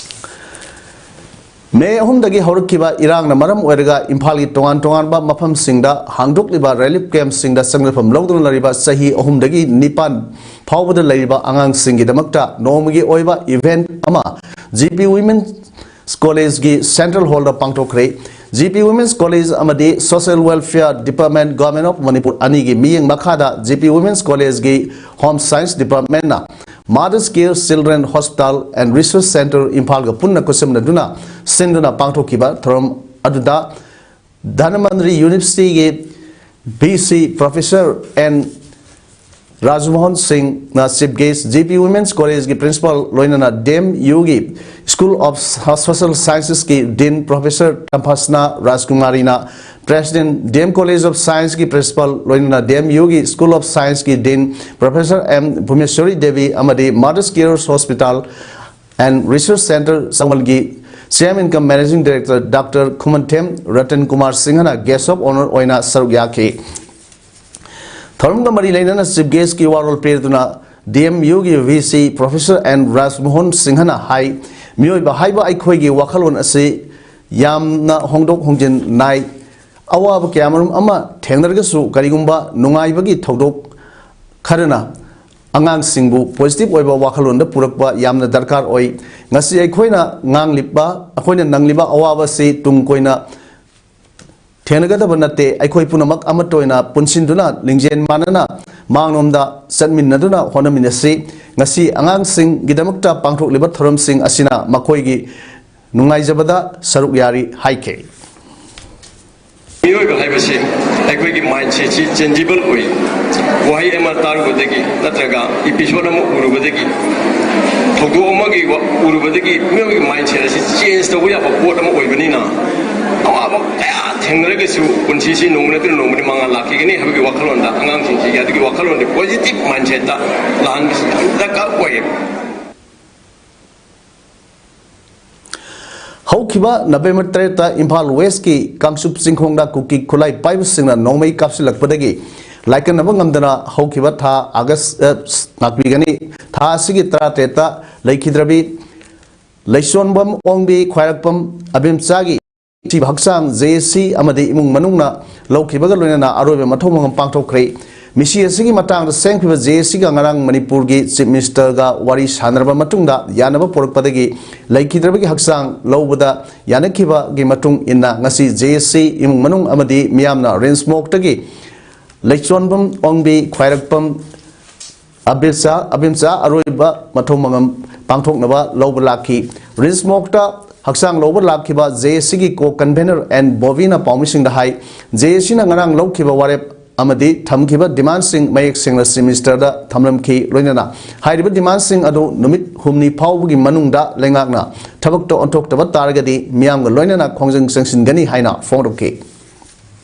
ꯃꯦ ꯑꯍꯨꯝꯗꯒꯤ ꯍꯧꯔꯛꯈꯤꯕ ꯏꯔꯥꯡꯅ ꯃꯔꯝ ꯑꯣꯏꯔꯒ ꯏꯝꯐꯥꯜꯒꯤ ꯇꯣꯉꯥꯟ ꯇꯣꯉꯥꯟꯕ ꯃꯐꯝꯁꯤꯡꯗ ꯍꯥꯡꯗꯣꯛꯂꯤꯕ relief campꯁꯤꯡꯗ ꯆꯪꯖꯐꯝ ꯂꯧꯗꯨꯅ ꯂꯩꯔꯤꯕ ꯆꯍꯤ ꯑꯍꯨꯝꯗꯒꯤ ꯅꯤꯄꯥꯟ ꯐꯥꯎꯕꯗ ꯂꯩꯔꯤꯕ ꯑꯉꯥꯡꯁꯤꯡꯒꯤꯗꯃꯛꯇ ꯅꯣꯡꯃꯒꯤ ꯑꯣꯏꯕ event ꯑꯃ GP Women's Collegeꯒꯤ central hallꯗ ꯄꯥꯡꯊꯣꯛꯈ꯭ꯔꯦ꯫ GP Women's College ꯑꯃꯗꯤ Social Welfare Department, Government of Manipur ꯑꯅꯤꯒꯤ ꯃꯤꯠꯌꯦꯡ ꯃꯈꯥꯗ GP Women's Collegeꯒꯤ Home Science Departmentꯅ Mother's Care Children Hospital and Research Centre ꯏꯝꯐꯥꯜꯒ ꯄꯨꯟꯅ ꯈꯨꯠꯁꯝꯅꯗꯨꯅ ꯁꯤꯟꯗꯨꯅ ꯄꯥꯡꯊꯣꯛꯈꯤꯕ ꯊꯧꯔꯝ ꯑꯗꯨꯗ Dhanmantri Universityꯒꯤ VC Professor N ꯔꯥꯖꯃꯣꯍꯟ ꯁꯤꯡꯅ chief guest, GP Women's Collegeꯒꯤ principal ꯂꯣꯏꯅꯅ DMUꯒꯤ School of Social Sciencesꯀꯤ Dean Professor ꯇꯝꯐꯥꯁꯅꯥ ꯔꯥꯖꯀꯨꯃꯥꯔꯤꯅ President, DM College of Scienceꯀꯤ principal ꯂꯣꯏꯅꯅ DMUꯒꯤ School of Scienceꯀꯤ Dean Professor M ꯚꯨꯕꯅꯦꯁ꯭ꯋꯔꯤ Devi ꯑꯃꯗꯤ Mother's Care Hospital and Research Centre ꯆꯥꯎꯃꯜꯒꯤ Chairman cum Managing Director Doctor ꯈꯨꯃꯟꯊꯦꯝ ꯔꯇꯟ ꯀꯨꯃꯥꯔ ꯁꯤꯡꯍꯅ guest of honour ꯑꯣꯏꯅ ꯁꯔꯨꯛ ꯌꯥꯈꯤ꯫ ꯊꯧꯔꯝꯒ ꯃꯔꯤ ꯂꯩꯅꯅ chief guestꯀꯤ ꯋꯥꯔꯣꯜ ꯄꯤꯔꯗꯨꯅ DMUꯒꯤ VC Professor N ꯔꯥꯖꯃꯣꯍꯟ ꯁꯤꯡꯍꯅ ꯍꯥꯏ, ꯃꯤꯑꯣꯏꯕ ꯍꯥꯏꯕ ꯑꯩꯈꯣꯏꯒꯤ ꯋꯥꯈꯜꯂꯣꯟ ꯑꯁꯤ ꯌꯥꯝꯅ ꯍꯣꯡꯗꯣꯛ ꯍꯣꯡꯖꯤꯟ ꯅꯥꯏ꯫ ꯑꯋꯥꯕ ꯀꯌꯥꯃꯔꯨꯝ ꯑꯃ ꯊꯦꯡꯅꯔꯒꯁꯨ ꯀꯔꯤꯒꯨꯝꯕ ꯅꯨꯡꯉꯥꯏꯕꯒꯤ ꯊꯧꯗꯣꯛ ꯈꯔꯅ ꯑꯉꯥꯡꯁꯤꯡꯕꯨ positive ꯑꯣꯏꯕ ꯋꯥꯈꯜꯂꯣꯟꯗ ꯄꯨꯔꯛꯄ ꯌꯥꯝꯅ ꯗꯔꯀꯥꯔ ꯑꯣꯏ꯫ ꯉꯁꯤ ꯑꯩꯈꯣꯏꯅ ꯉꯥꯡꯂꯤꯕ, ꯑꯩꯈꯣꯏꯅ ꯅꯪꯂꯤꯕ ꯑꯋꯥꯕ ꯑꯁꯤ ꯇꯨꯡ ꯀꯣꯏꯅ ꯊꯦꯡꯅꯒꯗꯕ ꯅꯠꯇꯦ꯫ ꯑꯩꯈꯣꯏ ꯄꯨꯝꯅꯃꯛ ꯑꯃꯠꯇ ꯑꯣꯏꯅ ꯄꯨꯟꯁꯤꯟꯗꯨꯅ ꯂꯤꯡꯖꯦꯜ ꯃꯥꯟꯅꯅ ꯃꯥꯡꯂꯣꯝꯗ ꯆꯠꯃꯤꯟꯅꯗꯨꯅ ꯍꯣꯠꯅꯃꯤꯟꯅꯁꯤ꯫ ꯉꯁꯤ ꯑꯉꯥꯡꯁꯤꯡꯒꯤꯗꯃꯛꯇ ꯄꯥꯡꯊꯣꯛꯂꯤꯕ ꯊꯧꯔꯝꯁꯤꯡ ꯑꯁꯤꯅ ꯃꯈꯣꯏꯒꯤ ꯅꯨꯡꯉꯥꯏꯖꯕꯗ ꯁꯔꯨꯛ ꯌꯥꯔꯤ ꯍꯥꯏꯈꯤ꯫ ꯃꯤꯑꯣꯏꯕ ꯍꯥꯏꯕꯁꯤ ꯑꯩꯈꯣꯏꯒꯤ ꯃꯥꯏꯟꯁꯦꯠꯁꯤ ꯆꯦꯟꯖꯤꯕꯜ ꯑꯣꯏ꯫ ꯋꯥꯍꯩ ꯑꯃ ꯇꯥꯔꯨꯕꯗꯒꯤ ꯅꯠꯇ꯭ꯔꯒ ꯏꯄꯤꯁꯣꯗ ꯑꯃ ꯎꯔꯨꯕꯗꯒꯤ, ꯊꯧꯗꯣꯛ ꯑꯃꯒꯤ ꯋꯥ- ꯎꯔꯨꯕꯗꯒꯤ ꯃꯤꯑꯣꯏꯕꯒꯤ ꯃꯥꯏꯟꯁꯦꯠ ꯑꯁꯤ ꯆꯦꯟꯖ ꯇꯧꯕ ꯌꯥꯕ ꯄꯣꯠ ꯑꯃ ꯑꯣꯏꯕꯅꯤꯅ, ꯑꯋꯥꯕ ꯀꯌꯥ ꯊꯦꯡꯅꯔꯒꯁꯨ ꯄꯨꯟꯁꯤꯁꯤ ꯅꯣꯡꯃ ꯅꯠꯇ꯭ꯔꯒ ꯅꯣꯡꯃꯗꯤ ꯃꯉꯥꯜ ꯂꯥꯛꯈꯤꯒꯅꯤ ꯍꯥꯏꯕꯒꯤ ꯋꯥꯈꯜꯂꯣꯟꯗ ꯑꯉꯥꯡꯁꯤꯡꯁꯤꯒꯤ ꯑꯗꯨꯒꯤ ꯋꯥꯈꯜꯂꯣꯟꯗꯤ ꯄꯣꯖꯤꯇꯤꯚ ꯃꯥꯏꯟꯁꯦꯠꯇ ꯂꯥꯛꯍꯟꯕꯁꯤ ꯌꯥꯝ ꯗꯔꯀꯥꯔ ꯑꯣꯏꯌꯦꯕ꯫ ꯍꯧꯈꯤꯕ ꯅꯕꯦꯝꯕꯔ ꯇꯔꯦꯠꯇ ꯏꯝꯐꯥꯜ ꯋꯦꯁꯀꯤ ꯀꯥꯡꯆꯨꯞ ꯆꯤꯡꯈꯣꯡꯗ ꯀꯨꯀꯤ ꯈꯨꯠꯂꯥꯏ ꯄꯥꯏꯕꯁꯤꯡꯅ ꯅꯣꯡꯃꯩ ꯀꯥꯞꯁꯤꯜꯂꯛꯄꯗꯒꯤ ꯂꯥꯏꯀꯠꯅꯕ ꯉꯝꯗꯅ ꯍꯧꯈꯤꯕ ꯊꯥ ꯑꯥꯒꯁ, ꯑ, ꯉꯥꯛꯄꯤꯒꯅꯤ, ꯊꯥ ꯑꯁꯤꯒꯤ ꯇꯔꯥꯇꯔꯦꯠꯇ ꯂꯩꯈꯤꯗ꯭ꯔꯕꯤ ꯂꯩꯆꯣꯟꯕꯝ ꯑꯣꯡꯕꯤ ꯈ꯭ꯋꯥꯏꯔꯥꯛꯄꯝ ꯑꯕꯦꯝꯆꯥꯒꯤ ꯁꯤꯕ ꯍꯛꯆꯥꯡ ꯖꯦ ꯑꯦꯁ ꯁꯤ ꯑꯃꯗꯤ ꯏꯃꯨꯡ ꯃꯅꯨꯡꯅ ꯂꯧꯈꯤꯕꯒ ꯂꯣꯏꯅꯅ ꯑꯔꯣꯏꯕ ꯃꯊꯧ ꯃꯉꯝ ꯄꯥꯡꯊꯣꯛꯈ꯭ꯔꯦ꯫ ꯃꯤꯁꯤ ꯑꯁꯤꯒꯤ ꯃꯇꯥꯡꯗ ꯁꯦꯝꯈꯤꯕ ꯖꯦ ꯑꯦꯁ ꯁꯤꯒ ꯉꯔꯥꯡ ꯃꯅꯤꯄꯨꯔꯒꯤ ꯆꯤꯐ ꯃꯤꯅꯤꯁꯇꯔꯒ ꯋꯥꯔꯤ ꯁꯥꯟꯅꯔꯕ ꯃꯇꯨꯡꯗ ꯌꯥꯅꯕ ꯄꯨꯔꯛꯄꯗꯒꯤ ꯂꯩꯈꯤꯗ꯭ꯔꯕꯒꯤ ꯍꯛꯆꯥꯡ ꯂꯧꯕꯗ ꯌꯥꯅꯈꯤꯕꯒꯤ ꯃꯇꯨꯡ ꯏꯟꯅ ꯉꯁꯤ ꯖꯦ ꯑꯦꯁ ꯁꯤ ꯏꯃꯨꯡ ꯃꯅꯨꯡ ꯑꯃꯗꯤ ꯃꯤꯌꯥꯝꯅ ꯔꯤꯝꯁ ꯃꯣꯛꯇꯒꯤ ꯂꯩꯆꯣꯟꯕꯝ ꯑꯣꯡꯕꯤ ꯈ꯭ꯋꯥꯏꯔꯛꯄꯝ ꯑꯕꯤꯔꯆꯥ ꯑꯕꯤꯝꯆꯥ ꯑꯔꯣꯏꯕ ꯃꯊꯧ ꯃꯉꯝ ꯄꯥꯡꯊꯣꯛꯅꯕ ꯂꯧꯕ ꯂꯥꯛꯈꯤ꯫ ꯔꯤꯝꯁ ꯃꯣꯛꯇ ꯍꯛꯆꯥꯡ ꯂꯧꯕ ꯂꯥꯛꯈꯤꯕ ꯖꯦ ꯑꯦꯁ ꯁꯤꯒꯤ ꯀꯣ ꯀꯟꯚꯦꯅꯔ ꯑꯦꯟ ꯕꯣꯕꯤꯅ ꯄꯥꯎꯃꯤꯁꯤꯡꯗ ꯍꯥꯏ, ꯖꯦ ꯑꯦꯁ ꯁꯤꯅ ꯉꯔꯥꯡ ꯂꯧꯈꯤꯕ ꯋꯥꯔꯦꯞ ꯑꯃꯗꯤ ꯊꯝꯈꯤꯕ ꯗꯤꯃꯥꯟꯁꯤꯡ ꯃꯌꯦꯛ ꯁꯦꯡꯅ ꯆꯤꯐ ꯃꯤꯅꯤꯁꯇꯔꯗ ꯊꯝꯂꯝꯈꯤ꯫ ꯂꯣꯏꯅꯅ ꯍꯥꯏꯔꯤꯕ ꯗꯤꯃꯥꯟꯁꯤꯡ ꯑꯗꯨ ꯅꯨꯃꯤꯠ ꯍꯨꯝꯅꯤ ꯐꯥꯎꯕꯒꯤ ꯃꯅꯨꯡꯗ ꯂꯩꯉꯥꯛꯅ ꯊꯕꯛꯇ ꯑꯣꯟꯊꯣꯛꯇꯕ ꯇꯥꯔꯒꯗꯤ ꯃꯤꯌꯥꯝꯒ ꯂꯣꯏꯅꯅ ꯈꯣꯡꯖꯪ ꯆꯪꯁꯤꯟꯒꯅꯤ ꯍꯥꯏꯅ ꯐꯣꯡꯗꯣꯛꯈꯤ꯫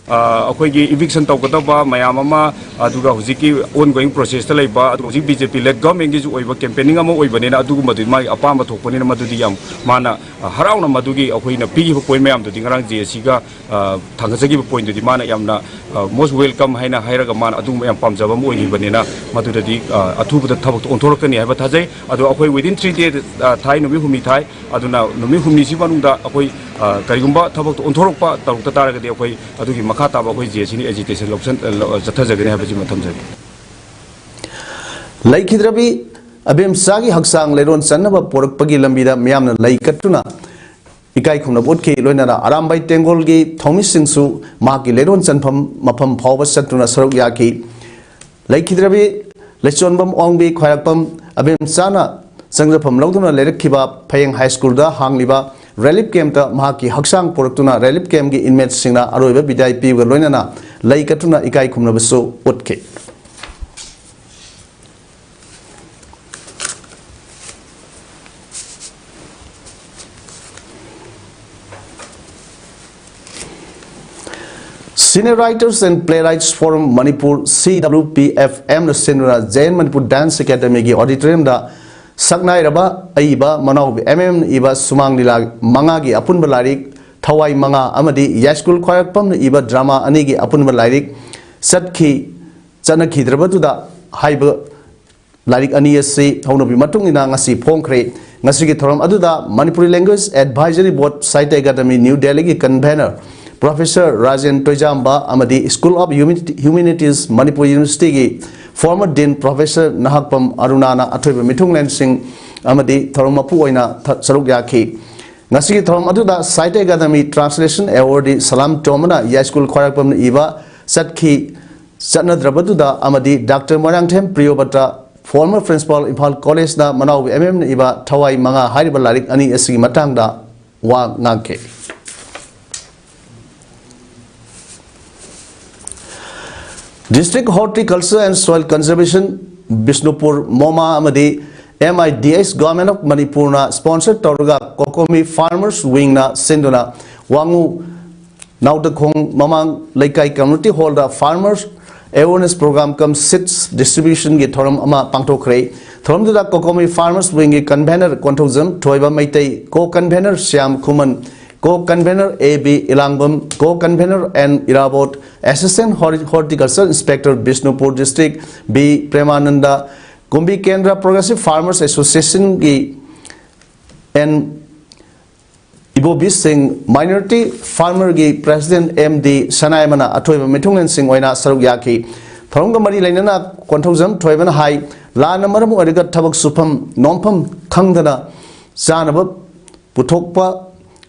ꯑ, ꯑꯩꯈꯣꯏꯒꯤ ꯏꯚꯤꯛꯁꯟ ꯇꯧꯒꯗꯕ ꯃꯌꯥꯝ ꯑꯃ, ꯑꯗꯨꯒ ꯍꯧꯖꯤꯛꯀꯤ ꯑꯣꯟ ꯒꯣꯋꯤꯡ ꯄ꯭ꯔꯣꯁꯦꯁꯇ ꯂꯩꯕ, ꯑꯗꯨꯒ ꯍꯧꯖꯤꯛ ꯕꯤ ꯖꯦ ꯄꯤ ꯂꯦꯗ ꯒꯚꯔꯟꯃꯦꯟꯒꯤꯁꯨ ꯑꯣꯏꯕ ꯀꯦꯝꯄꯦꯅꯤꯡ ꯑꯃ ꯑꯣꯏꯕꯅꯤꯅ, ꯑꯗꯨꯒꯨꯝꯕꯗꯨꯗꯤ ꯃꯥꯒꯤ ꯑꯄꯥꯝꯕ ꯊꯣꯛꯄꯅꯤꯅ, ꯃꯗꯨꯗꯤ ꯌꯥꯝ ꯃꯥꯅ, ꯑ, ꯍꯔꯥꯎꯅ ꯃꯗꯨꯒꯤ ꯑꯩꯈꯣꯏꯅ ꯄꯤꯈꯤꯕ ꯄꯣꯏꯟ ꯃꯌꯥꯝꯗꯨꯗꯤ, ꯉꯔꯥꯡ ꯖꯦ ꯑꯦꯁ ꯁꯤꯒ, ꯑ, ꯊꯥꯡꯒꯠꯆꯈꯤꯕ ꯄꯣꯏꯟꯗꯨꯗꯤ ꯃꯥꯅ ꯌꯥꯝꯅ, ꯑ, ꯃꯣꯁ ꯋꯦꯜꯀꯝ ꯍꯥꯏꯅ ꯍꯥꯏꯔꯒ, ꯃꯥꯅ ꯑꯗꯨꯒꯨꯝꯕ ꯌꯥꯝ ꯄꯥꯝꯖꯕ ꯑꯃ ꯑꯣꯏꯈꯤꯕꯅꯤꯅ, ꯃꯗꯨꯗꯗꯤ, ꯑ, ꯑꯊꯨꯕꯗ ꯊꯕꯛꯇꯣ ꯑꯣꯟꯊꯣꯔꯛꯀꯅꯤ ꯍꯥꯏꯕ ꯊꯥꯖꯩ꯫ ꯑꯗꯣ ꯑꯩꯈꯣꯏ ꯋꯤꯗꯤꯟ ꯊ꯭ꯔꯤ ꯗꯦ, ꯑ, ꯊꯥꯏ, ꯅꯨꯃꯤꯠ ꯍꯨꯝꯅꯤ ꯊꯥꯏ꯫ ꯑꯗꯨꯅ ꯅꯨꯃꯤꯠ ꯍꯨꯝꯅꯤꯁꯤ ꯃꯅꯨꯡꯗ ꯑꯩꯈꯣꯏ, ꯑ, ꯀꯔꯤꯒꯨꯝꯕ ꯊꯕꯛꯇꯣ ꯑꯣꯟꯊꯣꯔꯛꯄ ꯇꯧꯔꯛꯇ ꯇꯥꯔꯒꯗꯤ, ꯑꯩꯈꯣꯏ ꯑꯗꯨꯒꯤ ꯃꯈꯥ ꯇꯥꯕ ꯑꯩꯈꯣꯏ ꯖꯦ ꯑꯦꯁ ꯁꯤꯅ ꯑꯦꯖꯤꯇꯦꯁꯟ ꯂꯧꯁꯟ-, ꯑ, ꯂꯧ-, ꯑ, ꯆꯠꯊꯖꯒꯅꯤ ꯍꯥꯏꯕꯁꯤꯃ ꯊꯝꯖꯒꯦ꯫ ꯂꯩꯈꯤꯗ꯭ꯔꯕꯤ ꯑꯕꯦꯝꯆꯥꯒꯤ ꯍꯛꯆꯥꯡ ꯂꯩꯔꯣꯟ ꯆꯟꯅꯕ ꯄꯣꯔꯛꯄꯒꯤ ꯂꯝꯕꯤꯗ ꯃꯤꯌꯥꯝꯅ ꯂꯩ ꯀꯠꯇꯨꯅ ꯏꯀꯥꯏ ꯈꯨꯝꯅꯕ ꯎꯠꯈꯤ꯫ ꯂꯣꯏꯅꯅ ꯑꯔꯥꯝꯕꯥꯏ ꯇꯦꯡꯒꯣꯜꯒꯤ ꯊꯧꯃꯤꯁꯤꯡꯁꯨ ꯃꯍꯥꯛꯀꯤ ꯂꯩꯔꯣꯟ ꯆꯟꯐꯝ ꯃꯐꯝ ꯐꯥꯎꯕ ꯆꯠꯇꯨꯅ ꯁꯔꯨꯛ ꯌꯥꯈꯤ꯫ ꯂꯩꯈꯤꯗ꯭ꯔꯕꯤ ꯂꯩꯆꯣꯟꯕꯝ ꯑꯣꯡꯕꯤ ꯈ꯭ꯋꯥꯏꯔꯥꯛꯄꯝ ꯑꯕꯦꯝꯆꯥꯅ ꯆꯪꯖꯐꯝ ꯂꯧꯗꯨꯅ ꯂꯩꯔꯛꯈꯤꯕ ꯐꯌꯦꯡ ꯍꯥꯏ ꯁ꯭ꯀꯨꯜꯗ ꯍꯥꯡꯂꯤꯕ ꯔꯤꯂꯤꯐ ꯀꯦꯝꯞꯇ ꯃꯍꯥꯛꯀꯤ ꯍꯛꯆꯥꯡ ꯄꯨꯔꯛꯇꯨꯅ ꯔꯤꯂꯤꯐ ꯀꯦꯝꯞꯀꯤ ꯏꯟꯃꯦꯠꯁꯤꯡꯅ ꯑꯔꯣꯏꯕ ꯕꯤꯗꯥꯏ ꯄꯤꯕꯒ ꯂꯣꯏꯅꯅ ꯂꯩ ꯀꯠꯇꯨꯅ ꯏꯀꯥꯏ ꯈꯨꯝꯅꯕꯁꯨ ꯎꯠꯈꯤ꯫ Senior Writers and Playwrights Forum Manipur, C W P F M, ꯅ ꯁꯤꯟꯗꯨꯅ Jain Manipur Dance Academy ꯒꯤ auditorium ꯗ ꯁꯛꯅꯥꯏꯔꯕ ꯑꯏꯕ ꯃꯅꯥꯎꯕꯤ M M ꯅ ꯏꯕ ꯁꯨꯃꯥꯡ ꯂꯤꯂꯥ ꯃꯉꯥꯒꯤ ꯑꯄꯨꯟꯕ ꯂꯥꯏꯔꯤꯛ ꯊꯋꯥꯏ ꯃꯉꯥ ꯑꯃꯗꯤ ꯌꯥꯏꯁ꯭ꯀꯨꯜ ꯈ꯭ꯋꯥꯏꯔꯥꯛꯄꯝꯅ ꯏꯕ drama ꯑꯅꯤꯒꯤ ꯑꯄꯨꯟꯕ ꯂꯥꯏꯔꯤꯛ ꯆꯠꯈꯤ ꯆꯠꯅꯈꯤꯗ꯭ꯔꯕꯗꯨꯗ ꯍꯥꯏꯕ ꯂꯥꯏꯔꯤꯛ ꯑꯅꯤ ꯑꯁꯤ ꯍꯧꯅꯕꯤ ꯃꯇꯨꯡ ꯏꯟꯅ ꯉꯁꯤ ꯐꯣꯡꯈ꯭ꯔꯦ꯫ ꯉꯁꯤꯒꯤ ꯊꯧꯔꯝ ꯑꯗꯨꯗ Manipuri Language Advisory Board, Sahitya Academy, New Delhi ꯒꯤ convener Professor ꯔꯥꯖꯦꯟ ꯇꯣꯏꯖꯥꯝꯕ ꯑꯃꯗꯤ School of Humani-, Humanities, Manipur University ꯒꯤ former Dean Professor ꯅꯍꯥꯛꯄꯝ ꯑꯔꯨꯅꯥꯅ ꯑꯊꯣꯏꯕ ꯃꯤꯊꯨꯡꯂꯦꯟꯁꯤꯡ ꯑꯃꯗꯤ ꯊꯧꯔꯝ ꯃꯄꯨ ꯑꯣꯏꯅ ꯊ-, ꯁꯔꯨꯛ ꯌꯥꯈꯤ꯫ ꯉꯁꯤꯒꯤ ꯊꯧꯔꯝ ꯑꯗꯨꯗ Sahitya Academy Translation Awardee ꯁꯂꯥꯝ ꯇꯣꯝꯕꯅ ꯌꯥꯏꯁ꯭ꯀꯨꯜ ꯈ꯭ꯋꯥꯏꯔꯥꯛꯄꯝꯅ ꯏꯕ ꯆꯠꯈꯤ ꯆꯠꯅꯗ꯭ꯔꯕꯗꯨꯗ ꯑꯃꯗꯤ Doctor ꯃꯣꯏꯔꯥꯡꯊꯦꯝ ꯄ꯭ꯔꯤꯌꯣꯕꯇ, former Principal, Imphal College ꯅ ꯃꯅꯥꯎꯕꯤ M M ꯅ ꯏꯕ ꯊꯋꯥꯏ ꯃꯉꯥ ꯍꯥꯏꯔꯤꯕ ꯂꯥꯏꯔꯤꯛ ꯑꯅꯤ ꯑꯁꯤꯒꯤ ꯃꯇꯥꯡꯗ ꯋꯥ ꯉꯥꯡꯈꯤ꯫ District Horticulture and Soil Conservation, Bishnupur, ꯃꯣꯃꯥ ꯑꯃꯗꯤ M I D S Government of Manipur ꯅ sponsor ꯇꯧꯔꯒ ꯀꯣꯀꯣꯃꯤ Farmers Wing ꯅ ꯁꯤꯟꯗꯨꯅ ꯋꯥꯉꯨ ꯅꯥꯎꯗꯈꯣꯡ ꯃꯃꯥꯡ ꯂꯩꯀꯥꯏ community hall ꯗ farmers awareness program cum seeds distribution ꯒꯤ ꯊꯧꯔꯝ ꯑꯃ ꯄꯥꯡꯊꯣꯛꯈ꯭ꯔꯦ꯫ ꯊꯧꯔꯝꯗꯨꯗ ꯀꯣꯀꯣꯃꯤ Farmers Wing ꯒꯤ convener ꯀꯣꯟꯊꯧꯖꯝ ꯊꯣꯏꯕ Meitei, co-convener Shyam Khuman, co-convener A B ꯏꯂꯥꯡꯕꯝ, co-convener N Irabot, Assistant Hor-, Horticulture Inspector Bishnupur District B Premananda, ꯀꯨꯝꯕꯤ ꯀꯦꯟꯗ꯭ꯔ Progressive Farmers Association ꯒꯤ N ꯏꯕꯣꯕꯤ ꯁꯤꯡ, minority farmer ꯒꯤ President M D ꯁꯅꯥꯌꯥꯏꯃꯅ ꯑꯊꯣꯏꯕ ꯃꯤꯊꯨꯡꯂꯦꯟꯁꯤꯡ ꯑꯣꯏꯅ ꯁꯔꯨꯛ ꯌꯥꯈꯤ꯫ ꯊꯧꯔꯝꯒ ꯃꯔꯤ ꯂꯩꯅꯅ ꯀꯣꯟꯊꯧꯖꯝ ꯊꯣꯏꯕꯅ ꯍꯥꯏ, ꯂꯥꯟꯅ ꯃꯔꯝ ꯑꯣꯏꯔꯒ ꯊꯕꯛ ꯁꯨꯐꯝ ꯅꯣꯝꯐꯝ ꯈꯪꯗꯅ ꯆꯥꯅꯕ ꯄꯨꯊꯣꯛꯄ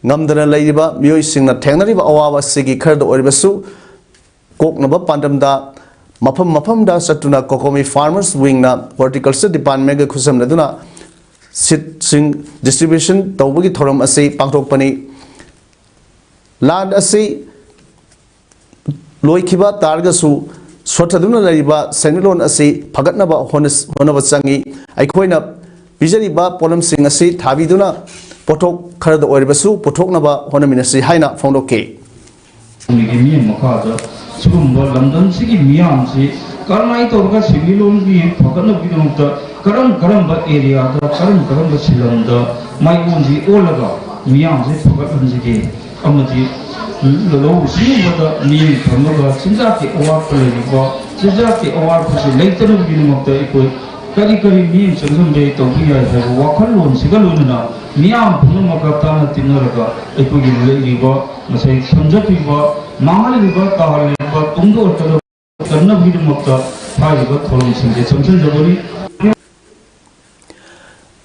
ꯉꯝꯗꯅ ꯂꯩꯔꯤꯕ ꯃꯤꯑꯣꯏꯁꯤꯡꯅ ꯊꯦꯡꯅꯔꯤꯕ ꯑꯋꯥꯕ ꯑꯁꯤꯒꯤ ꯈꯔꯗ ꯑꯣꯏꯔꯕꯁꯨ ꯀꯣꯛꯅꯕ ꯄꯥꯟꯗꯝꯗ ꯃꯐꯝ ꯃꯐꯝꯗ ꯆꯠꯇꯨꯅ ꯀꯣꯀꯣꯃꯤ Farmers Wing ꯅ Horticulture Department ꯒ ꯈꯨꯠꯁꯝꯅꯗꯨꯅ ꯁꯤꯠꯁꯤꯡ ꯗꯤꯁꯇ꯭ꯔꯤꯕ꯭ꯌꯨꯁꯟ ꯇꯧꯕꯒꯤ ꯊꯧꯔꯝ ꯑꯁꯤ ꯄꯥꯡꯊꯣꯛꯄꯅꯤ꯫ ꯂꯥꯟ ꯑꯁꯤ ꯂꯣꯏꯈꯤꯕ ꯇꯥꯔꯒꯁꯨ, ꯁꯣꯠꯊꯗꯨꯅ ꯂꯩꯔꯤꯕ ꯁꯦꯟꯃꯤꯠꯂꯣꯟ ꯑꯁꯤ ꯐꯒꯠꯅꯕ ꯍꯣꯠꯅ-, ꯍꯣꯠꯅꯕ ꯆꯪꯏ꯫ ꯑꯩꯈꯣꯏꯅ ꯄꯤꯖꯔꯤꯕ ꯄꯣꯠꯂꯝꯁꯤꯡ ꯑꯁꯤ ꯊꯥꯕꯤꯗꯨꯅ ꯄꯣꯠꯊꯣꯛ ꯈꯔꯗ ꯑꯣꯏꯔꯕꯁꯨ ꯄꯨꯊꯣꯛꯅꯕ ꯍꯣꯠꯅꯃꯤꯟꯅꯁꯤ ꯍꯥꯏꯅ ꯐꯣꯡꯗꯣꯛꯈꯤ꯫ ꯃꯤꯒꯤ ꯃꯤꯠꯌꯦꯡ ꯃꯈꯥꯗ ꯁꯤꯒꯨꯝꯕ ꯂꯝꯗꯝꯁꯤꯒꯤ ꯃꯤꯌꯥꯝꯁꯤ ꯀꯔꯝꯍꯥꯏꯅ ꯇꯧꯔꯒ ꯁꯦꯟꯃꯤꯠꯂꯣꯟꯒꯤ ꯐꯒꯠꯅꯕꯒꯤꯗꯃꯛꯇ ꯀꯔꯝ ꯀꯔꯝꯕ ꯑꯦꯔꯤꯌꯥꯗ, ꯀꯔꯝ ꯀꯔꯝꯕ ꯁꯤꯂꯝꯗ ꯃꯥꯏꯑꯣꯟꯁꯤ ꯑꯣꯜꯂꯒ ꯃꯤꯌꯥꯝꯁꯤ ꯐꯒꯠꯍꯟꯁꯤꯒꯦ, ꯑꯃꯗꯤ ꯂꯧꯎ ꯁꯤꯡꯎꯕꯗ ꯃꯤꯠꯌꯦꯡ ꯊꯝꯃꯒ ꯆꯤꯟꯖꯥꯛꯀꯤ ꯑꯋꯥꯠꯄ ꯂꯩꯔꯤꯕ, ꯆꯤꯟꯖꯥꯛꯀꯤ ꯑꯋꯥꯠꯄꯁꯤ ꯂꯩꯇꯅꯕꯒꯤꯗꯃꯛꯇ ꯑꯩꯈꯣꯏ ꯀꯔꯤ ꯀꯔꯤ ꯃꯤꯠꯌꯦꯡ ꯆꯪꯁꯤꯟꯕ ꯌꯥꯏ, ꯇꯧꯕ ꯌꯥꯏ ꯍꯥꯏꯕ ꯋꯥꯈꯜꯂꯣꯟꯁꯤꯒ ꯂꯣꯏꯅꯅ ꯃꯤꯌꯥꯝ ꯄꯨꯝꯅꯃꯛꯀ ꯇꯥꯟꯅ ꯇꯤꯟꯅꯔꯒ ꯑꯩꯈꯣꯏꯒꯤ ꯂꯩꯔꯤꯕ ꯉꯁꯥꯏ ꯊꯝꯖꯈꯤꯕ, ꯃꯥꯡꯍꯜꯂꯤꯕ, ꯇꯥꯍꯜꯂꯤꯕ, ꯇꯨꯡꯗ ꯑꯣꯏꯔꯛꯀꯗꯕ ꯀꯟꯅꯕꯒꯤꯗꯃꯛꯇ ꯍꯥꯏꯔꯤꯕ ꯊꯧꯔꯝꯁꯤꯡꯁꯦ ꯆꯪꯁꯤꯟꯖꯕꯅꯤ꯫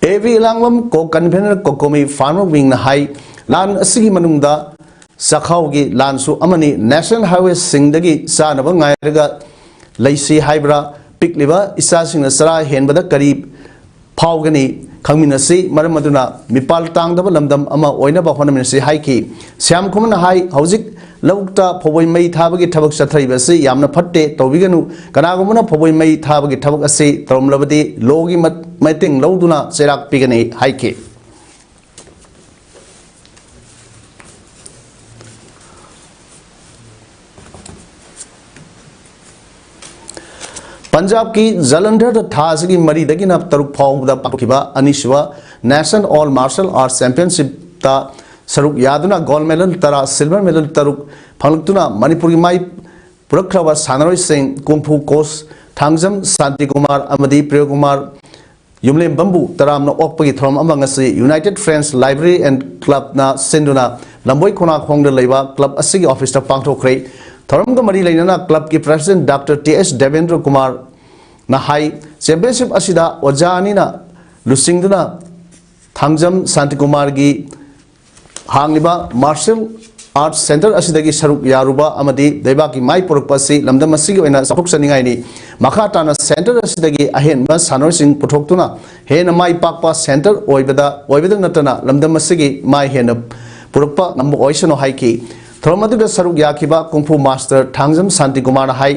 ꯑꯦ ꯚꯤ ꯏꯂꯥꯡꯕꯝ, ꯀꯣ ꯀꯟꯚꯦꯅꯔ ꯀꯣꯀꯣꯃꯤ ꯐꯥꯔꯃꯔ ꯋꯤꯡꯅ ꯍꯥꯏ, ꯂꯥꯟ ꯑꯁꯤꯒꯤ ꯃꯅꯨꯡꯗ ꯆꯥꯛꯈꯥꯎꯒꯤ ꯂꯥꯟꯁꯨ ꯑꯃꯅꯤ꯫ ꯅꯦꯁꯅꯦꯜ ꯍꯥꯏꯋꯦꯁꯤꯡꯗꯒꯤ ꯆꯥꯅꯕ ꯉꯥꯏꯔꯒ ꯂꯩꯁꯤ ꯍꯥꯏꯕ꯭ꯔꯥ? ꯄꯤꯛꯂꯤꯕ ꯏꯆꯥꯁꯤꯡꯅ ꯆꯔꯥ ꯍꯦꯟꯕꯗ ꯀꯔꯤ ꯐꯥꯎꯒꯅꯤ? ꯈꯪꯃꯤꯟꯅꯁꯤ꯫ ꯃꯔꯝ ꯑꯗꯨꯅ ꯃꯤꯄꯥꯜ ꯇꯥꯡꯗꯕ ꯂꯝꯗꯝ ꯑꯃ ꯑꯣꯏꯅꯕ ꯍꯣꯠꯅꯃꯤꯟꯅꯁꯤ ꯍꯥꯏꯈꯤ꯫ ꯁ꯭ꯌꯥꯝ ꯈꯨꯃꯟꯅ ꯍꯥꯏ, ꯍꯧꯖꯤꯛ ꯂꯧꯕꯨꯛꯇ ꯐꯧꯕꯣꯏ ꯃꯩ ꯊꯥꯕꯒꯤ ꯊꯕꯛ ꯆꯠꯊꯔꯤꯕ ꯑꯁꯤ ꯌꯥꯝꯅ ꯐꯠꯇꯦ, ꯇꯧꯕꯤꯒꯅꯨ꯫ ꯀꯅꯥꯒꯨꯝꯕꯅ ꯐꯧꯕꯣꯏ ꯃꯩ ꯊꯥꯕꯒꯤ ꯊꯕꯛ ꯑꯁꯤ ꯇꯧꯔꯝꯂꯕꯗꯤ ꯂꯣꯒꯤ ꯃꯠ-, ꯃꯇꯦꯡ ꯂꯧꯗꯨꯅ ꯆꯩꯔꯥꯛ ꯄꯤꯒꯅꯤ ꯍꯥꯏꯈꯤ꯫ ꯄꯟꯖꯥꯕꯀꯤ ꯖꯂꯟꯙꯔꯗ ꯊꯥ ꯑꯁꯤꯒꯤ ꯃꯔꯤꯗꯒꯤꯅ ꯇꯔꯨꯛ ꯐꯥꯎꯕꯗ ꯄꯥꯡꯊꯣꯛꯈꯤꯕ ꯑꯅꯤꯁꯨꯕ National All Martial Arts Championshipꯇ ꯁꯔꯨꯛ ꯌꯥꯗꯨꯅ gold medal ꯇꯔꯥ, silver medal ꯇꯔꯨꯛ ꯐꯪꯂꯛꯇꯨꯅ ꯃꯅꯤꯄꯨꯔꯒꯤ ꯃꯥꯏ ꯄꯨꯔꯛꯈ꯭ꯔꯕ ꯁꯥꯟꯅꯔꯣꯏꯁꯤꯡ ꯀꯨꯡꯐꯨ coach ꯊꯥꯡꯖꯝ ꯁꯥꯟꯇꯤꯀꯨꯃꯥꯔ ꯑꯃꯗꯤ ꯄ꯭ꯔꯤꯌꯣꯀꯨꯃꯥꯔ ꯌꯨꯝꯂꯦꯝꯕꯝꯕꯨ ꯇꯔꯥꯝꯅ ꯑꯣꯛꯄꯒꯤ ꯊꯧꯔꯝ ꯑꯃ ꯉꯁꯤ United Friends Library and Clubꯅ ꯁꯤꯟꯗꯨꯅ ꯂꯝꯕꯣꯏ ꯈꯣꯡꯅꯥꯡꯈꯣꯡꯗ ꯂꯩꯕ club ꯑꯁꯤꯒꯤ officeꯇ ꯄꯥꯡꯊꯣꯛꯈ꯭ꯔꯦ꯫ ꯊꯧꯔꯝꯒ ꯃꯔꯤ ꯂꯩꯅꯅ clubꯀꯤ president Doctor T H Debendra ꯀꯨꯃꯥꯔꯅ ꯍꯥꯏ, championship ꯑꯁꯤꯗ ꯑꯣꯖꯥ ꯑꯅꯤꯅ ꯂꯨꯆꯤꯡꯗꯨꯅ ꯊꯥꯡꯖꯝ ꯁꯥꯟꯇꯤꯀꯨꯃꯥꯔꯒꯤ ꯍꯥꯡꯂꯤꯕ martial ꯑꯥꯔꯠꯁ ꯁꯦꯟꯇꯔ ꯑꯁꯤꯗꯒꯤ ꯁꯔꯨꯛ ꯌꯥꯔꯨꯕ ꯑꯃꯗꯤ ꯂꯩꯕꯥꯛꯀꯤ ꯃꯥꯏ ꯄꯨꯔꯛꯄ ꯑꯁꯤ ꯂꯝꯗꯝ ꯑꯁꯤꯒꯤ ꯑꯣꯏꯅ ꯆꯥꯎꯊꯣꯛꯆꯅꯤꯡꯉꯥꯏꯅꯤ꯫ ꯃꯈꯥ ꯇꯥꯅ ꯁꯦꯟꯇꯔ ꯑꯁꯤꯗꯒꯤ ꯑꯍꯦꯟꯕ ꯁꯥꯟꯅꯔꯣꯏꯁꯤꯡ ꯄꯨꯊꯣꯛꯇꯨꯅ ꯍꯦꯟꯅ ꯃꯥꯏ ꯄꯥꯛꯄ ꯁꯦꯟꯇꯔ ꯑꯣꯏꯕꯗ ꯑꯣꯏꯕꯗ ꯅꯠꯇꯅ ꯂꯝꯗꯝ ꯑꯁꯤꯒꯤ ꯃꯥꯏ ꯍꯦꯟꯅ ꯄꯨꯔꯛꯄ ꯉꯝꯕ ꯑꯣꯏꯁꯅꯨ ꯍꯥꯏꯈꯤ꯫ ꯊꯧꯔꯝ ꯑꯗꯨꯗ ꯁꯔꯨꯛ ꯌꯥꯈꯤꯕ ꯀꯨꯡꯐꯨ ꯃꯥꯁꯇꯔ ꯊꯥꯡꯖꯝ ꯁꯥꯟꯇꯤꯀꯨꯃꯥꯔꯅ ꯍꯥꯏ,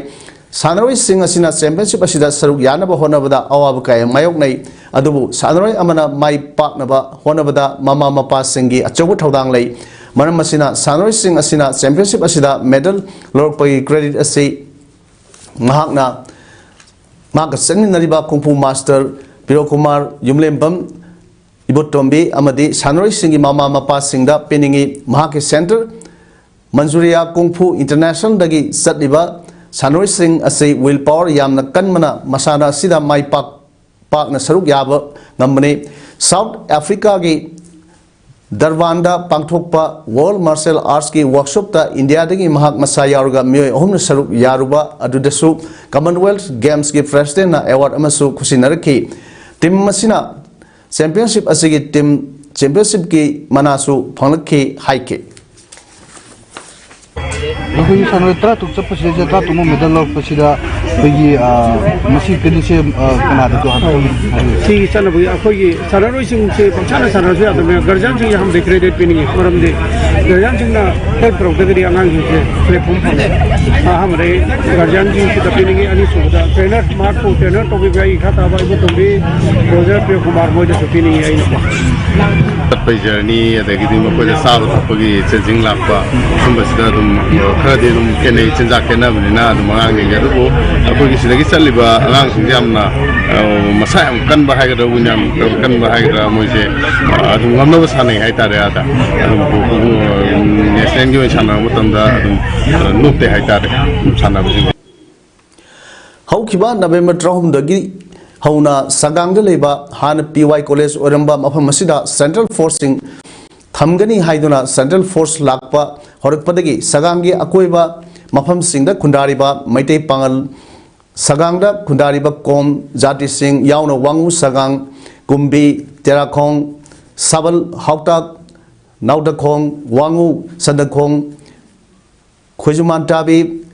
ꯁꯥꯟꯅꯔꯣꯏꯁꯤꯡ ꯑꯁꯤꯅ ꯆꯦꯝꯄꯤꯌꯟꯁꯤꯞ ꯑꯁꯤꯗ ꯁꯔꯨꯛ ꯌꯥꯅꯕ ꯍꯣꯠꯅꯕꯗ ꯑꯋꯥꯕ ꯀꯌꯥ ꯃꯥꯌꯣꯛꯅꯩ, ꯑꯗꯨꯕꯨ ꯁꯥꯟꯅꯔꯣꯏ ꯑꯃꯅ ꯃꯥꯏ ꯄꯥꯛꯅꯕ ꯍꯣꯠꯅꯕꯗ ꯃꯃꯥ ꯃꯄꯥꯁꯤꯡꯒꯤ ꯑꯆꯧꯕ ꯊꯧꯗꯥꯡ ꯂꯩ꯫ ꯃꯔꯝ ꯑꯁꯤꯅ ꯁꯥꯟꯅꯔꯣꯏꯁꯤꯡ ꯑꯁꯤꯅ ꯆꯦꯝꯄꯤꯌꯟꯁꯤꯞ ꯑꯁꯤꯗ ꯃꯦꯗꯜ ꯂꯧꯔꯛꯄꯒꯤ ꯀ꯭ꯔꯦꯗꯤꯠ ꯑꯁꯤ ꯃꯍꯥꯛꯅ ꯃꯍꯥꯛꯀ ꯆꯠꯃꯤꯟꯅꯔꯤꯕ ꯀꯨꯡꯐꯨ ꯃꯥꯁꯇꯔ ꯄꯤꯔꯣꯀꯨꯃꯥꯔ ꯌꯨꯝꯂꯦꯝꯕꯝ ꯏꯕꯣꯇꯣꯝꯕꯤ ꯑꯃꯗꯤ ꯁꯥꯟꯅꯔꯣꯏꯁꯤꯡꯒꯤ ꯃꯃꯥ ꯃꯄꯥꯁꯤꯡꯗ ꯄꯤꯅꯤꯡꯏ꯫ ꯃꯍꯥꯛꯀꯤ ꯁꯦꯟꯇꯔ ꯃꯟꯖꯨꯔꯤꯌꯥ ꯀꯨꯡꯐꯨ ꯏꯟꯇꯔꯅꯦꯁꯅꯦꯜꯗꯒꯤ ꯆꯠꯂꯤꯕ ꯁꯥꯟꯅꯔꯣꯏꯁꯤꯡ ꯑꯁꯤ ꯋꯤꯜ ꯄꯥꯋꯔ ꯌꯥꯝꯅ ꯀꯟꯕꯅ ꯃꯁꯥꯟꯅ ꯑꯁꯤꯗ ꯃꯥꯏ ꯄꯥꯛ-, ꯄꯥꯛꯅ ꯁꯔꯨꯛ ꯌꯥꯕ ꯉꯝꯕꯅꯤ꯫ ꯁꯥꯎꯠ ꯑꯐ꯭ꯔꯤꯀꯥꯒꯤ ꯗꯔꯕꯥꯟꯗ ꯄꯥꯡꯊꯣꯛꯄ ꯋꯥꯔꯜ ꯃꯥꯔꯁꯦꯜ ꯑꯥꯔꯠꯁꯀꯤ ꯋꯥꯔꯛꯁꯣꯞꯇ ꯏꯟꯗꯤꯌꯥꯗꯒꯤ ꯃꯍꯥꯛ ꯃꯁꯥ ꯌꯥꯎꯔꯒ ꯃꯤꯑꯣꯏ ꯑꯍꯨꯝꯅ ꯁꯔꯨꯛ ꯌꯥꯔꯨꯕ ꯑꯗꯨꯗꯁꯨ ꯀꯃꯟꯋꯦꯜꯊ ꯒꯦꯝꯁꯀꯤ ꯄ꯭ꯔꯦꯁꯤꯗꯦꯟꯠꯅ ꯑꯦꯋꯥꯔꯗ ꯑꯃꯁꯨ ꯈꯨꯠꯁꯤꯟꯅꯔꯛꯈꯤ꯫ ꯇꯤꯝ ꯑꯁꯤꯅ ꯆꯦꯝꯄꯤꯌꯟꯁꯤꯞ ꯑꯁꯤꯒꯤ ꯇꯤꯝ ꯆꯦꯝꯄꯤꯌꯟꯁꯤꯞꯀꯤ ꯃꯅꯥꯁꯨ ꯐꯪꯂꯛꯈꯤ ꯍꯥꯏꯈꯤ꯫ ꯑꯩꯈꯣꯏꯒꯤ ꯁꯥꯟꯅꯔꯣꯏ ꯇꯔꯥꯇꯔꯨꯛ ꯆꯠꯄꯁꯤꯗꯩꯁꯤꯗ ꯇꯔꯥꯇꯔꯨꯛꯃꯛ ꯃꯦꯗꯜ ꯂꯧꯔꯛꯄꯁꯤꯗ ꯑꯩꯈꯣꯏꯒꯤ, ꯑ, ꯃꯁꯤ ꯀ꯭ꯔꯦꯗꯤꯠꯁꯦ, ꯑ, ꯀꯅꯥꯗ ꯇꯧꯍꯟꯒꯦ? ꯁꯤꯒꯤ ꯆꯠꯅꯕꯒꯤ ꯑꯩꯈꯣꯏꯒꯤ ꯁꯥꯟꯅꯔꯣꯏꯁꯤꯡꯁꯦ ꯄꯪꯁꯥꯟꯅ ꯁꯥꯟꯅꯔꯁꯨ ꯌꯥꯗꯕꯅꯤꯅ ꯒꯥꯔꯖꯤꯌꯥꯟꯁꯤꯡꯒꯤ ꯑꯍꯥꯟꯕꯗ ꯀ꯭ꯔꯦꯗꯤꯠ ꯄꯤꯅꯤꯡꯉꯤ꯫ ꯃꯔꯝꯗꯤ ꯒꯥꯔꯖꯤꯌꯥꯟꯁꯤꯡꯅ ꯍꯦꯜꯞ ꯇꯧꯔꯛꯇ꯭ꯔꯒꯗꯤ ꯑꯉꯥꯡꯁꯤꯡꯁꯦ ꯄ꯭ꯂꯦꯠꯐꯣꯝ ꯐꯪꯉꯣꯏ꯫ ꯑꯍꯥꯟꯕꯗ ꯑꯩ ꯒꯥꯔꯖꯤꯌꯥꯟꯁꯤꯡꯁꯤꯗ ꯄꯤꯅꯤꯡꯉꯤ꯫ ꯑꯅꯤꯁꯨꯕꯗ ꯇ꯭ꯔꯦꯅꯔ ꯃꯍꯥꯛꯄꯨ ꯇ꯭ꯔꯦꯅꯔ ꯇꯧꯕꯤꯕ ꯑꯩꯒꯤ ꯏꯈꯥ ꯇꯥꯕ ꯏꯕꯣꯇꯣꯝꯕꯤ ꯔꯣꯖꯔ ꯄ꯭ꯔꯤꯌꯣꯀꯨꯃꯥꯔ ꯃꯣꯏꯗꯁꯨ ꯄꯤꯅꯤꯡꯉꯤ ꯑꯩꯅꯀꯣ꯫ ꯆꯠꯄꯒꯤ ꯖꯔꯅꯤ, ꯑꯗꯒꯤꯗꯤ ꯃꯈꯣꯏꯗ ꯆꯥꯕ ꯊꯛꯄꯒꯤ ꯆꯦꯟꯖꯤꯡ ꯂꯥꯛꯄ, ꯁꯨꯝꯕꯁꯤꯗ ꯑꯗꯨꯝ ꯈꯔꯗꯤ ꯑꯗꯨꯝ ꯈꯦꯠꯅꯩ, ꯆꯤꯟꯖꯥꯛ ꯈꯦꯠꯅꯕꯅꯤꯅ ꯑꯗꯨꯝ ꯑꯉꯥꯡꯁꯤꯡꯁꯦ꯫ ꯑꯗꯨꯕꯨ ꯑꯩꯈꯣꯏꯒꯤ ꯁꯤꯗꯒꯤ ꯆꯠꯂꯤꯕ ꯑꯉꯥꯡꯁꯤꯡꯁꯦ ꯌꯥꯝꯅ, ꯑ, ꯃꯁꯥ ꯌꯥꯝ ꯀꯟꯕ ꯍꯥꯏꯒꯗ꯭ꯔꯥ, ꯌꯥꯝ ꯀꯟꯕ ꯍꯥꯏꯒꯗ꯭ꯔꯥ, ꯃꯣꯏꯁꯦ, ꯑ, ꯑꯗꯨꯝ ꯉꯝꯅꯕ ꯁꯥꯟꯅꯩ ꯍꯥꯏꯇꯥꯔꯦ꯫ ꯑꯗ ꯑꯗꯨꯝ ꯅꯦꯁꯅꯦꯜꯒꯤ ꯑꯣꯏꯅ ꯁꯥꯟꯅꯕ ꯃꯇꯝꯗ ꯑꯗꯨꯝ, ꯑ, ꯅꯣꯞꯇꯦ ꯍꯥꯏꯇꯥꯔꯦ ꯁꯥꯟꯅꯕꯁꯤꯡꯁꯦ꯫ ꯍꯧꯈꯤꯕ ꯅꯕꯦꯝꯕꯔ ꯇꯔꯥꯍꯨꯝꯗꯒꯤ ꯍꯧꯅ ꯁꯒꯥꯡꯗ ꯂꯩꯕ ꯍꯥꯟꯅ ꯄꯤ ꯋꯥꯏ ꯀꯣꯂꯦꯖ ꯑꯣꯏꯔꯝꯕ ꯃꯐꯝ ꯑꯁꯤꯗ ꯁꯦꯟꯇ꯭ꯔꯦꯜ ꯐꯣꯔꯁꯁꯤꯡ ꯊꯝꯒꯅꯤ ꯍꯥꯏꯗꯨꯅ ꯁꯦꯟꯇ꯭ꯔꯦꯜ ꯐꯣꯔꯁ ꯂꯥꯛꯄ ꯍꯧꯔꯛꯄꯗꯒꯤ ꯁꯒꯥꯡꯒꯤ ꯑꯀꯣꯏꯕ ꯃꯐꯝꯁꯤꯡꯗ ꯈꯨꯟꯗꯥꯔꯤꯕ ꯃꯩꯇꯩ ꯄꯥꯉꯜ ꯁꯒꯥꯡꯗ ꯈꯨꯟꯗꯥꯔꯤꯕ ꯀꯣꯝ ꯖꯥꯇꯤꯁꯤꯡ ꯌꯥꯎꯅ ꯋꯥꯉꯨ, ꯁꯒꯥꯡ, ꯀꯨꯝꯕꯤ, ꯇꯦꯔꯥꯈꯣꯡ, ꯁꯥꯕꯜ, ꯍꯥꯎꯇꯥꯛ, ꯅꯥꯎꯗꯈꯣꯡ, ꯋꯥꯉꯨ, ꯁꯟꯗꯈꯣꯡ, ꯈꯣꯏꯖꯨꯃꯥꯟ ꯇꯥꯕꯤ,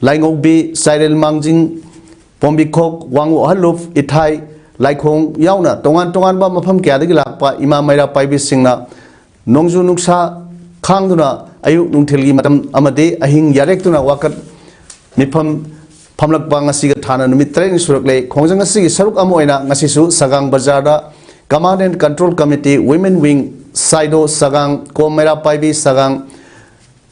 ꯂꯥꯏꯉꯧꯕꯤ, ꯆꯥꯏꯔꯦꯜ ꯃꯥꯡꯖꯤꯡ, ꯄꯣꯝꯕꯤꯈꯣꯛ, ꯋꯥꯉꯨ ꯑꯍꯜꯂꯨꯞ, ꯏꯊꯥꯏ, ꯂꯥꯏꯈꯣꯡ ꯌꯥꯎꯅ ꯇꯣꯉꯥꯟ ꯇꯣꯉꯥꯟꯕ ꯃꯐꯝ ꯀꯌꯥꯗꯒꯤ ꯂꯥꯛꯄ ꯏꯃꯥ ꯃꯩꯔꯥ ꯄꯥꯏꯕꯤꯁꯤꯡꯅ ꯅꯣꯡꯖꯨ ꯅꯨꯡꯁꯥ ꯈꯥꯡꯗꯨꯅ ꯑꯌꯨꯛ ꯅꯨꯡꯊꯤꯜꯒꯤ ꯃꯇꯝ ꯑꯃꯗꯤ ꯑꯍꯤꯡ ꯌꯥꯔꯦꯛꯇꯨꯅ ꯋꯥꯀꯠ ꯃꯤꯐꯝ ꯐꯝꯂꯛꯄ ꯉꯁꯤꯒ ꯊꯥꯅ ꯅꯨꯃꯤꯠ ꯇꯔꯦꯠꯅꯤ ꯁꯨꯔꯛꯂꯦ꯫ ꯈꯣꯡꯖꯪ ꯑꯁꯤꯒꯤ ꯁꯔꯨꯛ ꯑꯃ ꯑꯣꯏꯅ ꯉꯁꯤꯁꯨ ꯁꯒꯥꯡ ꯕꯖꯥꯔꯗ Command and Control Committee, Women Wing, ꯁꯥꯏꯗꯣ ꯁꯒꯥꯡ, ꯀꯣꯝ ꯃꯩꯔꯥ ꯄꯥꯏꯕꯤ ꯁꯒꯥꯡ,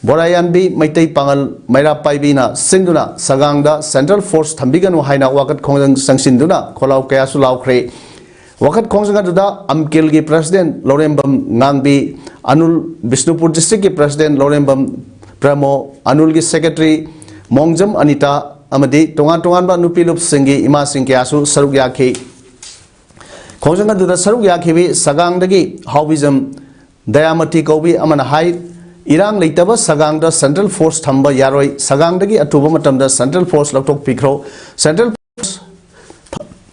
ꯕꯣꯔꯥꯌꯥꯟꯕꯤ ꯃꯩꯇꯩ ꯄꯥꯉꯜ ꯃꯩꯔꯥ ꯄꯥꯏꯕꯤꯅ ꯁꯤꯟꯗꯨꯅ ꯁꯒꯥꯡꯗ Central Force ꯊꯝꯕꯤꯒꯅꯨ ꯍꯥꯏꯅ ꯋꯥꯀꯠ ꯈꯣꯡꯖꯪ ꯆꯪꯁꯤꯟꯗꯨꯅ ꯈꯣꯜꯂꯥꯎ ꯀꯌꯥꯁꯨ ꯂꯥꯎꯈ꯭ꯔꯦ꯫ ꯋꯥꯀꯠ ꯈꯣꯡꯖꯪ ꯑꯗꯨꯗ ꯑꯝꯀꯤꯜꯒꯤ President ꯂꯧꯔꯦꯝꯕꯝ ꯉꯥꯡꯕꯤ, ꯑꯅꯨꯜ, ꯕꯤꯁꯅꯨꯄꯨꯔ Districtꯀꯤ President ꯂꯧꯔꯦꯝꯕꯝ ꯄ꯭ꯔꯃꯣ, ꯑꯅꯨꯜꯒꯤ Secretary ꯃꯣꯡꯖꯝ ꯑꯅꯤꯇꯥ ꯑꯃꯗꯤ ꯇꯣꯉꯥꯟ ꯇꯣꯉꯥꯟꯕ ꯅꯨꯄꯤ ꯂꯨꯞꯁꯤꯡꯒꯤ ꯏꯃꯥꯁꯤꯡ ꯀꯌꯥꯁꯨ ꯁꯔꯨꯛ ꯌꯥꯈꯤ꯫ ꯈꯣꯡꯖꯪ ꯑꯗꯨꯗ ꯁꯔꯨꯛ ꯌꯥꯈꯤꯕꯤ ꯁꯒꯥꯡꯗꯒꯤ ꯍꯥꯎꯕꯤꯖꯝ ꯗꯌꯥꯃꯇꯤ ꯀꯧꯕꯤ ꯑꯃꯅ ꯍꯥꯏ, ꯏꯔꯥꯡ ꯂꯩꯇꯕ ꯁꯒꯥꯡꯗ Central Force ꯊꯝꯕ ꯌꯥꯔꯣꯏ, ꯁꯒꯥꯡꯗꯒꯤ ꯑꯊꯨꯕ ꯃꯇꯝꯗ Central Force ꯂꯧꯊꯣꯛꯄꯤꯈ꯭ꯔꯣ, Central Force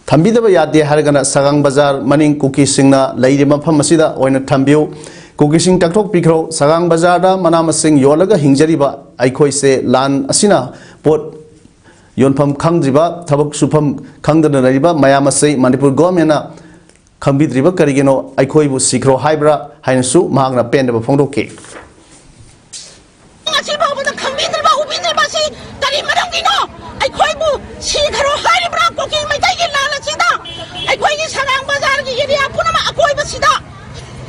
ꯊꯝꯕꯤꯗꯕ ꯌꯥꯗꯦ ꯍꯥꯏꯔꯒꯅ ꯁꯒꯥꯡ ꯕꯖꯥꯔ ꯃꯅꯤꯡ ꯀꯨꯀꯤꯁꯤꯡꯅ ꯂꯩꯔꯤꯕ ꯃꯐꯝ ꯑꯁꯤꯗ ꯑꯣꯏꯅ ꯊꯝꯕꯤꯌꯨ꯫ ꯀꯨꯀꯤꯁꯤꯡ ꯇꯛꯊꯣꯛꯄꯤꯈ꯭ꯔꯣ꯫ ꯁꯒꯥꯡ ꯕꯖꯥꯔꯗ ꯃꯅꯥ ꯃꯁꯤꯡ ꯌꯣꯜꯂꯒ ꯍꯤꯡꯖꯔꯤꯕ ꯑꯩꯈꯣꯏꯁꯦ ꯂꯥꯟ ꯑꯁꯤꯅ ꯄꯣꯠ ꯌꯣꯟꯐꯝ ꯈꯪꯗ꯭ꯔꯤꯕ, ꯊꯕꯛ ꯁꯨꯐꯝ ꯈꯪꯗꯅ ꯂꯩꯔꯤꯕ ꯃꯌꯥꯝ ꯑꯁꯤ ꯃꯅꯤꯄꯨꯔ ꯒꯣꯔꯃꯦꯟꯅ ꯈꯪꯕꯤꯗ꯭ꯔꯤꯕ ꯀꯔꯤꯒꯤꯅꯣ? ꯑꯩꯈꯣꯏꯕꯨ ꯁꯤꯈ꯭ꯔꯣ ꯍꯥꯏꯕ꯭ꯔꯥ ꯍꯥꯏꯅꯁꯨ ꯃꯍꯥꯛꯅ ꯄꯦꯟꯗꯕ ꯐꯣꯡꯗꯣꯛꯈꯤ꯫ ꯉꯁꯤ ꯐꯥꯎꯕꯗ ꯈꯪꯕꯤꯗ꯭ꯔꯤꯕ, ꯎꯕꯤꯗ꯭ꯔꯤꯕ ꯑꯁꯤ ꯀꯔꯤ ꯃꯔꯝꯒꯤꯅꯣ? ꯑꯩꯈꯣꯏꯕꯨ ꯁꯤꯈ꯭ꯔꯣ ꯍꯥꯏꯔꯤꯕ꯭ꯔꯥ? ꯀꯨꯀꯤ ꯃꯩꯇꯩꯒꯤ ꯂꯥꯟ ꯑꯁꯤꯗ ꯑꯩꯈꯣꯏꯒꯤ ꯁꯒꯥꯡ ꯕꯖꯥꯔꯒꯤ ꯑꯦꯔꯤꯌꯥ ꯄꯨꯝꯅꯃꯛ ꯑꯀꯣꯏꯕꯁꯤꯗ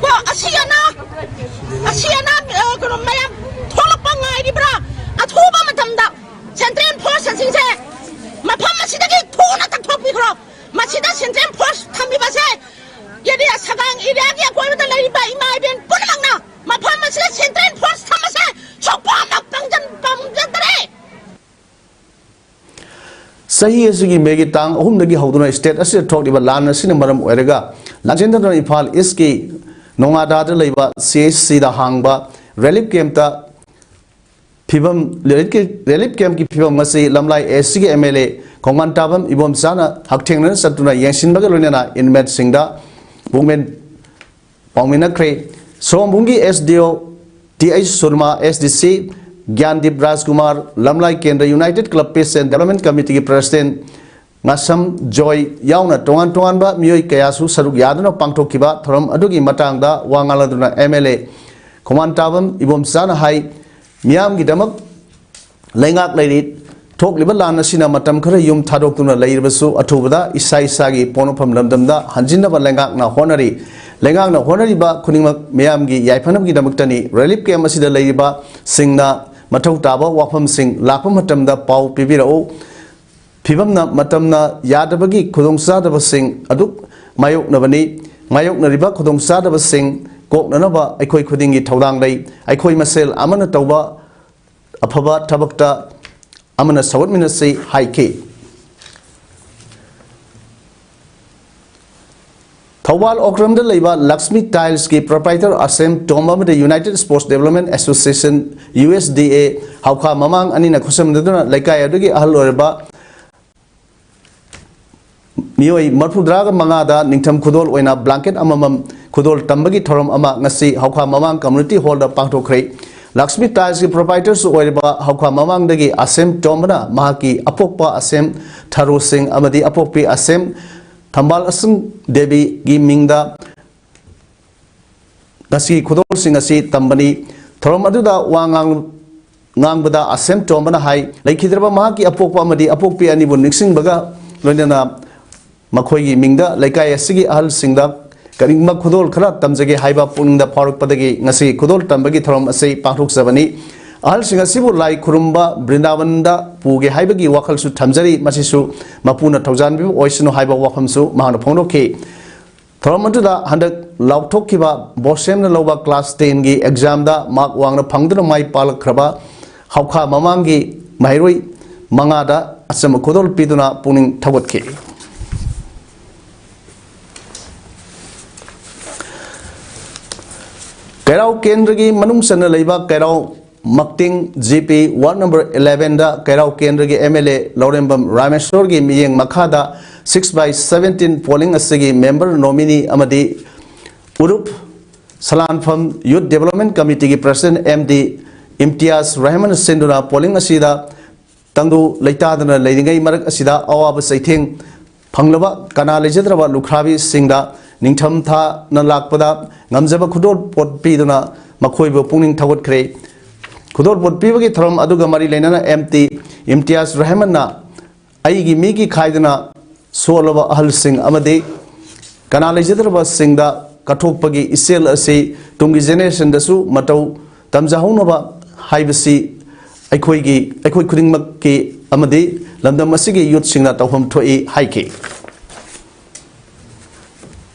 ꯀꯣ, ꯑꯁꯤ ꯑꯅꯥ, ꯑꯁꯤ ꯑꯅꯥ, ꯑ, ꯀꯩꯅꯣ ꯃꯌꯥꯝ ꯊꯣꯛꯂꯛꯄ ꯉꯥꯏꯔꯤꯕ꯭ꯔꯥ? ꯑꯊꯨꯕ ꯃꯇꯝꯗ Central Force ꯑꯁꯤꯡꯁꯦ ꯃꯐꯝ ꯑꯁꯤꯗꯒꯤ ꯊꯨꯅ ꯇꯛꯊꯣꯛꯄꯤꯈ꯭ꯔꯣ꯫ ꯃꯁꯤꯗ Central Force ꯊꯝꯃꯤꯕꯁꯦ ꯑꯦꯔꯤꯌꯥ, ꯁꯒꯥꯡ ꯑꯦꯔꯤꯌꯥꯒꯤ ꯑꯀꯣꯏꯕꯗ ꯂꯩꯔꯤꯕ ꯏꯃꯥ ꯏꯕꯦꯟ ꯄꯨꯝꯅꯃꯛꯅ ꯃꯐꯝ ꯑꯁꯤꯗ Central Force ꯊꯝꯕꯁꯦ ꯁꯨꯛꯄꯥꯝ ꯄꯥꯝꯖ-, ꯄꯥꯝꯖꯗ꯭ꯔꯦ꯫ ꯆꯍꯤ ꯑꯁꯤꯒꯤ ꯃꯦꯒꯤ ꯇꯥꯡ ꯑꯍꯨꯝꯗꯒꯤ ꯍꯧꯗꯨꯅ state ꯑꯁꯤꯗ ꯊꯣꯛꯂꯤꯕ ꯂꯥꯟ ꯑꯁꯤꯅ ꯃꯔꯝ ꯑꯣꯏꯔꯒ ꯂꯥꯟꯖꯦꯟꯗꯨꯅ ꯏꯝꯐꯥꯜ Eastꯀꯤ ꯅꯣꯉꯥꯗꯥꯗ ꯂꯩꯕ CHCꯗ ꯍꯥꯡꯕ relief campꯇ ꯐꯤꯕꯝ, relief relief campꯀꯤ ꯐꯤꯕꯝ ꯑꯁꯤ ꯂꯝꯂꯥꯏ ASCꯒꯤ MLA ꯈꯣꯡꯃꯥꯟ ꯇꯥꯕꯝ ꯏꯕꯣꯝꯆꯥꯅ ꯍꯛꯊꯦꯡꯅꯅ ꯆꯠꯇꯨꯅ ꯌꯦꯡꯁꯤꯟꯕꯒ ꯂꯣꯏꯅꯅ inmateꯁꯤꯡꯗ ꯄꯨꯛꯃꯦꯟ ꯄꯥꯎꯃꯤꯟꯅꯈ꯭ꯔꯦ꯫ ꯁꯣꯝꯕꯨꯡꯒꯤ S D O T H Surma, S D C Gyandip Rajkumar, Lamlai Kendra United Club Peace and Development Committee ꯒꯤ President ꯉꯥꯁꯝ ꯖꯣꯏ ꯌꯥꯎꯅ ꯇꯣꯉꯥꯟ ꯇꯣꯉꯥꯟꯕ ꯃꯤꯑꯣꯏ ꯀꯌꯥꯁꯨ ꯁꯔꯨꯛ ꯌꯥꯗꯨꯅ ꯄꯥꯡꯊꯣꯛꯈꯤꯕ ꯊꯧꯔꯝ ꯑꯗꯨꯒꯤ ꯃꯇꯥꯡꯗ ꯋꯥ ꯉꯥꯡꯂꯗꯨꯅ M L A ꯈꯣꯡꯃꯥꯟꯇꯥꯕꯝ ꯏꯕꯣꯝꯆꯥꯅ ꯍꯥꯏ, ꯃꯤꯌꯥꯝꯒꯤꯗꯃꯛ ꯂꯩꯉꯥꯛ ꯂꯩꯔꯤ꯫ ꯊꯣꯛꯂꯤꯕ ꯂꯥꯟ ꯑꯁꯤꯅ ꯃꯇꯝ ꯈꯔ ꯌꯨꯝ ꯊꯥꯗꯣꯛꯇꯨꯅ ꯂꯩꯔꯕꯁꯨ, ꯑꯊꯨꯕꯗ ꯏꯁꯥ ꯏꯁꯥꯒꯤ ꯄꯣꯛꯅꯐꯝ ꯂꯝꯗꯝꯗ ꯍꯟꯖꯤꯟꯅꯕ ꯂꯩꯉꯥꯛꯅ ꯍꯣꯠꯅꯔꯤ꯫ ꯂꯩꯉꯥꯛꯅ ꯍꯣꯠꯅꯔꯤꯕ ꯈꯨꯗꯤꯡꯃꯛ ꯃꯤꯌꯥꯝꯒꯤ ꯌꯥꯏꯐꯅꯕꯒꯤꯗꯃꯛꯇꯅꯤ꯫ Relief camp ꯑꯁꯤꯗ ꯂꯩꯔꯤꯕꯁꯤꯡꯅ ꯃꯊꯧ ꯇꯥꯕ ꯋꯥꯐꯝꯁꯤꯡ ꯂꯥꯛꯄ ꯃꯇꯝꯗ ꯄꯥꯎ ꯄꯤꯕꯤꯔꯛꯎ꯫ ꯐꯤꯕꯝꯅ ꯃꯇꯝꯅ ꯌꯥꯗꯕꯒꯤ ꯈꯨꯗꯣꯡꯆꯥꯗꯕꯁꯤꯡ ꯑꯗꯨ ꯃꯥꯌꯣꯛꯅꯕꯅꯤ꯫ ꯃꯥꯌꯣꯛꯅꯔꯤꯕ ꯈꯨꯗꯣꯡꯆꯥꯗꯕꯁꯤꯡ ꯀꯣꯛꯅꯅꯕ ꯑꯩꯈꯣꯏ ꯈꯨꯗꯤꯡꯒꯤ ꯊꯧꯗꯥꯡ ꯂꯩ꯫ ꯑꯩꯈꯣꯏ ꯃꯁꯦꯜ ꯑꯃꯅ ꯇꯧꯕ ꯑꯐꯕ ꯊꯕꯛꯇ ꯑꯃꯅ ꯁꯧꯒꯠꯃꯤꯟꯅꯁꯤ ꯍꯥꯏꯈꯤ꯫ ꯊꯧꯕꯥꯜ ꯑꯣꯀ꯭ꯔꯝꯗ ꯂꯩꯕ ꯂꯛꯁꯃꯤ ꯇꯥꯏꯜꯁꯀꯤ proprietor ꯑꯁꯦꯝ ꯇꯣꯝꯕ ꯑꯃꯗꯤ United Sports Development Association, U S D A, ꯍꯧꯈꯥ ꯃꯃꯥꯡ ꯑꯅꯤꯅ ꯈꯨꯠꯁꯝꯅꯗꯨꯅ ꯂꯩꯀꯥꯏ ꯑꯗꯨꯒꯤ ꯑꯍꯜ ꯑꯣꯏꯔꯕ ꯃꯤꯑꯣꯏ ꯃꯔꯤꯐꯨꯇꯔꯥꯒ ꯃꯉꯥꯗ ꯅꯤꯡꯊꯝ ꯈꯨꯗꯣꯜ ꯑꯣꯏꯅ blanket ꯑꯃꯃꯝ ꯈꯨꯗꯣꯜ ꯇꯝꯕꯒꯤ ꯊꯧꯔꯝ ꯑꯃ ꯉꯁꯤ ꯍꯧꯈꯥ ꯃꯃꯥꯡ community hallꯗ ꯄꯥꯡꯊꯣꯛꯈ꯭ꯔꯦ꯫ ꯂꯛꯁꯃꯤ ꯇꯥꯏꯜꯁꯀꯤ proprietorꯁꯨ ꯑꯣꯏꯔꯤꯕ ꯍꯧꯈꯥ ꯃꯃꯥꯡꯗꯒꯤ ꯑꯁꯦꯝ ꯇꯣꯝꯕꯅ ꯃꯍꯥꯛꯀꯤ ꯑꯄꯣꯛꯄ ꯑꯁꯦꯝ ꯊꯔꯣ ꯁꯤꯡ ꯑꯃꯗꯤ ꯑꯄꯣꯛꯄꯤ ꯑꯁꯦꯝ ꯊꯝꯕꯥꯜ ꯑꯁꯨꯝ ꯗꯦꯕꯤꯒꯤ ꯃꯤꯡꯗ ꯉꯁꯤ ꯈꯨꯗꯣꯜꯁꯤꯡ ꯑꯁꯤ ꯇꯝꯕꯅꯤ꯫ ꯊꯧꯔꯝ ꯑꯗꯨꯗ ꯋꯥ ꯉꯥꯡ-, ꯉꯥꯡꯕꯗ ꯑꯁꯦꯝ ꯇꯣꯝꯕꯅ ꯍꯥꯏ, ꯂꯩꯈꯤꯗ꯭ꯔꯕ ꯃꯍꯥꯛꯀꯤ ꯑꯄꯣꯛꯄ ꯑꯃꯗꯤ ꯑꯄꯣꯛꯄꯤ ꯑꯅꯤꯕꯨ ꯅꯤꯡꯁꯤꯡꯕꯒ ꯂꯣꯏꯅꯅ ꯃꯈꯣꯏꯒꯤ ꯃꯤꯡꯗ ꯂꯩꯀꯥꯏ ꯑꯁꯤꯒꯤ ꯑꯍꯜꯁꯤꯡꯗ ꯀꯔꯤꯒꯨꯝꯕ ꯈꯨꯗꯣꯜ ꯈꯔ ꯇꯝꯖꯒꯦ ꯍꯥꯏꯕ ꯄꯨꯛꯅꯤꯡꯗ ꯐꯥꯎꯔꯛꯄꯗꯒꯤ ꯉꯁꯤ ꯈꯨꯗꯣꯜ ꯇꯝꯕꯒꯤ ꯊꯧꯔꯝ ꯑꯁꯤ ꯄꯥꯡꯊꯣꯛꯆꯕꯅꯤ꯫ ꯑꯍꯜꯁꯤꯡ ꯑꯁꯤꯕꯨ ꯂꯥꯏ ꯈꯨꯔꯨꯝꯕ ꯕ꯭ꯔꯤꯟꯗꯥꯕꯟꯗ ꯄꯨꯒꯦ ꯍꯥꯏꯕꯒꯤ ꯋꯥꯈꯜꯁꯨ ꯊꯝꯖꯔꯤ, ꯃꯁꯤꯁꯨ ꯃꯄꯨꯅ ꯊꯧꯖꯥꯟꯕꯤꯕ ꯑꯣꯏꯁꯅꯨ ꯍꯥꯏꯕ ꯋꯥꯐꯝꯁꯨ ꯃꯍꯥꯛꯅ ꯐꯣꯡꯗꯣꯛꯈꯤ꯫ ꯊꯧꯔꯝ ꯑꯗꯨꯗ ꯍꯟꯗꯛ ꯂꯥꯎꯊꯣꯛꯈꯤꯕ ꯕꯣꯁꯦꯝꯅ ꯂꯧꯕ class tenꯒꯤ examꯗ mark ꯋꯥꯡꯅ ꯐꯪꯗꯨꯅ ꯃꯥꯏ ꯄꯥꯛꯂꯛꯈ꯭ꯔꯕ ꯍꯧꯈꯥ ꯃꯃꯥꯡꯒꯤ ꯃꯍꯩꯔꯣꯏ ꯃꯉꯥꯗ ꯑꯆꯝꯕ ꯈꯨꯗꯣꯜ ꯄꯤꯗꯨꯅ ꯄꯨꯛꯅꯤꯡ ꯊꯧꯒꯠꯈꯤ꯫ ꯀꯩꯔꯥꯎ ꯀꯦꯟꯗ꯭ꯔꯒꯤ ꯃꯅꯨꯡ ꯆꯟꯅ ꯂꯩꯕ ꯀꯩꯔꯥꯎ ꯃꯛꯇꯤꯡ G P ward number elevenꯗ ꯀꯩꯔꯥꯎ ꯀꯦꯟꯗ꯭ꯔꯒꯤ M L A ꯂꯧꯔꯦꯝꯕꯝ ꯔꯥꯃꯦꯁꯣꯔꯒꯤ ꯃꯤꯠꯌꯦꯡ ꯃꯈꯥꯗ six by seventeen polling ꯑꯁꯤꯒꯤ member nominee ꯑꯃꯗꯤ ꯎꯔꯨꯞ ꯁꯂꯥꯟꯐꯝ Youth Development Committeeꯒꯤ President M D Imtiaz Rahman ꯁꯤꯟꯗꯨꯅ polling ꯑꯁꯤꯗ ꯇꯪꯗꯨ ꯂꯩꯇꯥꯗꯅ ꯂꯩꯔꯤꯉꯩ ꯃꯔꯛ ꯑꯁꯤꯗ ꯑꯋꯥꯕ ꯆꯩꯊꯦꯡ ꯐꯪꯂꯕ ꯀꯅꯥ ꯂꯩꯖꯗ꯭ꯔꯕ ꯂꯨꯈ꯭ꯔꯥꯕꯤꯁꯤꯡꯗ ꯅꯤꯡꯊꯝ ꯊꯥꯅ ꯂꯥꯛꯄꯗ ꯉꯝꯖꯕ ꯈꯨꯗꯣꯜꯄꯣꯠ ꯄꯤꯗꯨꯅ ꯃꯈꯣꯏꯕꯨ ꯄꯨꯛꯅꯤꯡ ꯊꯧꯒꯠꯈ꯭ꯔꯦ꯫ ꯈꯨꯗꯣꯜꯄꯣꯠ ꯄꯤꯕꯒꯤ ꯊꯧꯔꯝ ꯑꯗꯨꯒ ꯃꯔꯤ ꯂꯩꯅꯅ M D Imtiaz Rahmanꯅ ꯑꯩꯒꯤ ꯃꯤꯒꯤ ꯈꯥꯏꯗꯨꯅ ꯁꯣꯜꯂꯕ ꯑꯍꯜꯁꯤꯡ ꯑꯃꯗꯤ ꯀꯅꯥ ꯂꯩꯖꯗ꯭ꯔꯕꯁꯤꯡꯗ ꯀꯠꯊꯣꯛꯄꯒꯤ ꯏꯆꯦꯜ ꯑꯁꯤ ꯇꯨꯡꯒꯤ generationꯗꯁꯨ ꯃꯇꯧ ꯇꯝꯖꯍꯧꯅꯕ ꯍꯥꯏꯕꯁꯤ ꯑꯩꯈꯣꯏꯒꯤ, ꯑꯩꯈꯣꯏ ꯈꯨꯗꯤꯡꯃꯛꯀꯤ ꯑꯃꯗꯤ ꯂꯝꯗꯝ ꯑꯁꯤꯒꯤ youthꯁꯤꯡꯅ ꯇꯧꯐꯝ ꯊꯣꯛꯏ ꯍꯥꯏꯈꯤ꯫